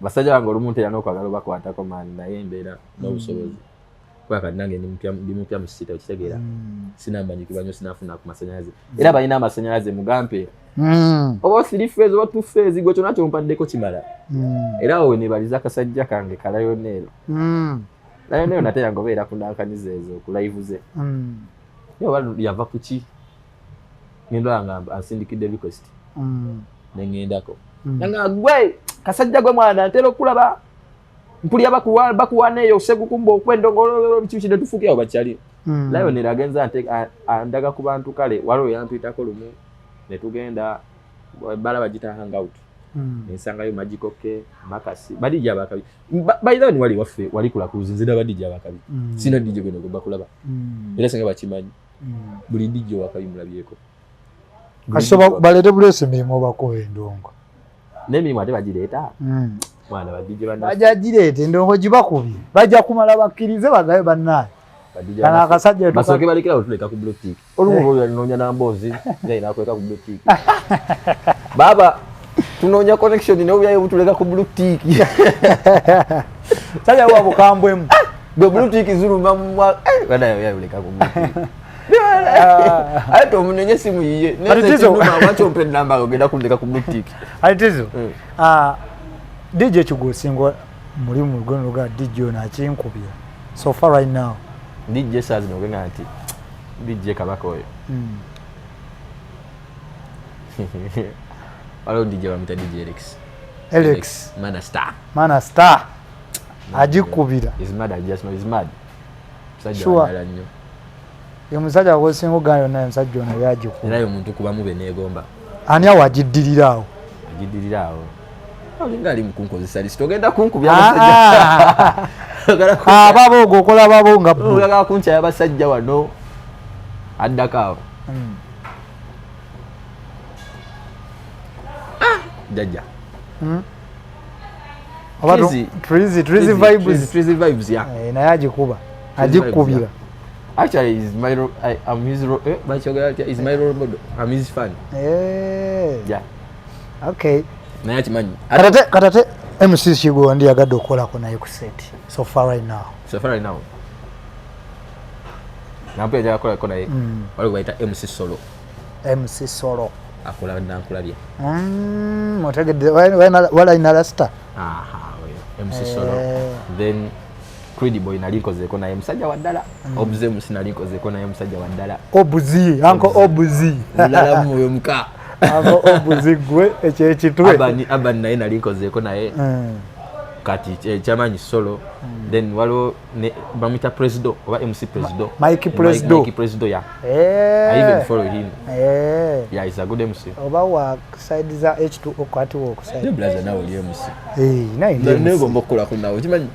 basajja bange olumu ntera n'okwagala obakwatako maani, naye embeera n'obusobozi, kuba kati nange ndi mupya mu sita, okitegeera? Sinamanyikibwa nnyo, sinafuna ku masanyalaze, era balina amasanyalaze mugampe oba three phase oba two phase, gwe kyonna kyompaddeko kimala. Era awo nebaliza akasajja kange ka Lionel. Lionel nate yange obeera ku nankaniza ezo ku live ze. Naye oba yava ku ki, ngenda nga ansindikidde request, neŋŋendako. Nanga gwe kasajja gwe mwana, ntera okulaba mpulya bakuwaana eyo segukumba okwendongolo biki biki, netufuukira awo bakyali. Lionel agenza andaga ku bantu. Kale waliwo yampitako lumu netugenda bala bagita hangout, nensangayo Magical K Makasi, ba DJ abakabi. By the way, wali waffe wali kulakuzi, nze naba DJ abakabi. Sina DJ gwe nogomba kulaba. Era singa bakimanyi, buli DJ owakabi mulabyeko. Kati so baleete buleesi emirimu obakuba endongo. N'emirimu ate bagireeta, mwana, ba DJ bannaffe. Bajja gireeta endongo gibakubye, bajja kumala bakkirize bagabe bannaye Ba DJ kano bannaffe. akasajja Basooke balekerawo tuleka ku blue tick. Olumu oba olunoonya namboozi naye nakuleka ku blue tick. Baaba tunoonya connection naye obyayo butuleka ku blue tick. Sajja wa bukambwemu. Gwe blue tick ziruma mumwa banaye yayoleka ku blue tick, ate tomunenye esimu yiye. Kati Tizo- Lwaki ompa enamba ogenda kundeka ku blue tick? Ati Tizo, ah, DJ kigwosinga mulimu lugono luga DJ ono akinkubya so far right now? DJ saa zino ogenda nti DJ kabaka oyo. Waliwo DJ bamwita DJ Alex. Alex. Mana star. Mana star agikubira. Is mad, I just know he's mad. Musajja waddala nnyo. Ye musajja gwosinga ogamba yonna, omusajja ono yagikuba. Era ye omuntu kubamu be neegomba. Ani awo agiddirira awo? Agiddirira awo olinga ali mukunkozesa lisiti, ogenda kunkubya. Ah, ah. Ababo ogwo okola babo nga bo. Oyagala kunkyaya abasajja wano, addako awo. Jajja. Oba Trizy. Trizy, Trizy vibes. Trizy vibes, yeah. Eh, naye agikuba, agikubira. Actually, is my I am his bakyogera atya, is my role model. I'm his fan. Eh, yeah. Okay. Naye akimanyi. Katate MC Kigo wandi yagadde okukolako naye ku set so far right now? So far right now, nampa njagala kukolako naye, waliwo bayita MC Solo. MC Solo. Akola nankulabye. Otegedde wala ina rasta. Aha, oyo MC Solo. Eh. Then Credi Boy nali nkozeeko naye, musajja wa ddala. Obuze MC nali nkozeeko naye, musajja wa ddala. Obuzi, anko obuzi. Mulala mwoyo muka. Anko obuzi gwe ekyo ekitwe. Abani naye nali nkozeeko naye. Kati ekyamanyi Solo, then waliwo bamwita Presido oba MC Presido. Mike Presido. Mike Presido, yeah. Eh. I even follow him. Eh. Yeah, he's a good MC. Oba wa side za H2 okwati wo ku Ne side. blaza, nawe oli MC. Eh, naye ndi MC. Negomba okukolako nawe, okimanyi?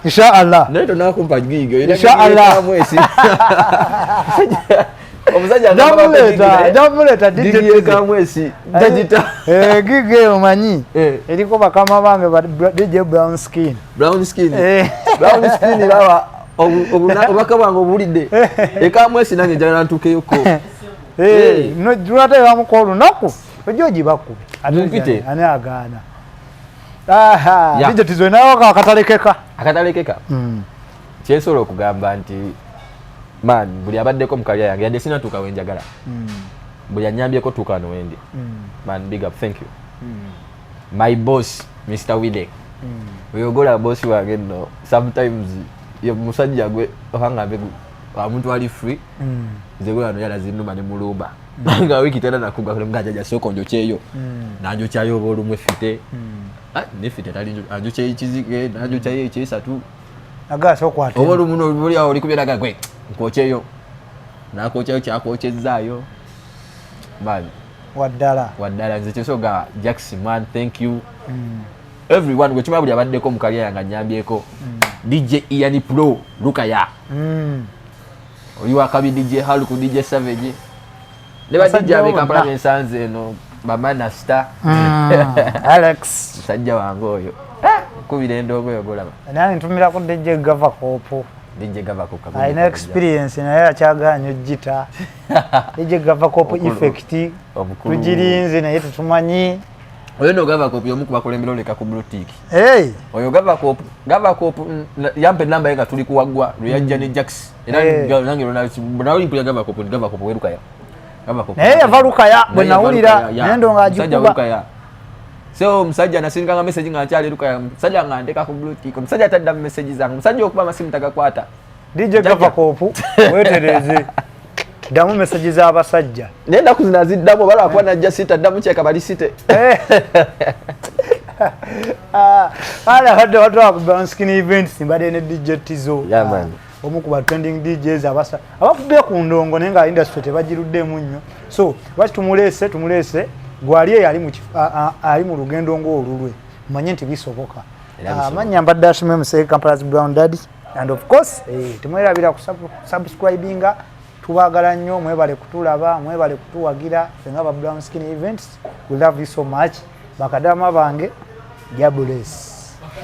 Inshallah. Naye tonakumpa gig. Inshallah. Mwesi. Omusajja Jamuleeta DJ Kamwesi jajita. Eh, gig eyo omanyi Eh. eriko bakama bange ba DJ Brown Skin. Brown Skin. Eh. Brown Skin, laba obubaka bwange obuwulidde. Ekamwesi nange njagala ntuukeyoko. Eh, no tunateekamuko olunaku ojja ogibakube. Ate Mumpite. ani agaana? Aha, Yeah. DJ Tizo nawe akatalekeka. Akatalekeka, kyensobola okugamba nti man, buli abaddeko mu career yange, yadde sinatuuka wenjagala, buli anyambyeko tuuka wano wendi, man, big up, thank you. My boss, Mr Wile oyogola, boss wange nno, sometimes ye musajja gwe okangambe omuntu ali free. Nze gwe wano yalazinuma ne mulumba nga wiiki tena nakuga nga jaja sooka onjokyeyo, nanjokyayo oba olumu effite. Ah, nefite tali anjokyayo ekizike, nanjokyayo ekyesatu. Agasa okwata. Oba olumu noli awo oli kubyeraga gwe nkwokyeyo, nakwokyayo kyakwokyezaayo, man. Waddala. Waddala. Nze kyesoga Jackson, man, thank you everyone gwe kimala, buli abaddeko mu career yange anyambyeko. DJ Ian Pro Lukaya, oli wakabi, DJ Haluku, DJ Savage ne ba DJ Basajja ab'e Kampala bonna. bensanze eno, bamanasta. Alex. Musajja wange oyo kubira endoogo oyo golaba. Nange ntumira ku DJ Gava Kopo. DJ Gava Kopo. Alina experience naye akyaganya ogita. DJ Gava Kopo Omukulu. effect Omukulu. tugirinze naye tetumanyi. Oyo no Gava Kopo y'omu ku bakulembera oleka ku blue tick. Hey. Oyo Gava Kopo, Gava Kopo yampa enamba ye nga tuli kuwaggwa lwe yajja ne Jax era. Nange nawuli mpulira Gava Kopo nti Gava Kopo werukaya, Gava Kopo. Naye yava Lukaya bwe Naye yava nawulira Lukaya, ya. naye ndo Musajja ng'agikuba. Lukaya. So omusajja nasindikanga message nga nkyali Lukaya, omusajja nga ndeka ku blue tick, omusajja tadda mu message zange, omusajja okuba amasimu tagakwata. DJ Jajja. Gava Kopo weetereze, ddamu message z'abasajja. Naye ennaku zino aziddamu oba lwakuba najja sita ddamu kyeka bali site. Ala badde batwala ku Brown Skin Events, mbadde ne DJ Tizo. Yeah, man. Omu ku ba trending DJs abasa abakubye ku ndongo naye nga industry tebagiruddemu nnyo, so lwaki tumuleese gwali eyo ali mu ali mu lugendo ng'olulwe, mumanye nti bisoboka. Era bisoboka. Amannya mbadde Ashime Museke, Kampala's Brown Daddy, and of course temwerabira kusubscribinga. Tubaagala nnyo, mwebale kutulaba, mwebale kutuwagira ffe nga ba Brown Skin Events. We love you so much, bakadama bange. Jah bless.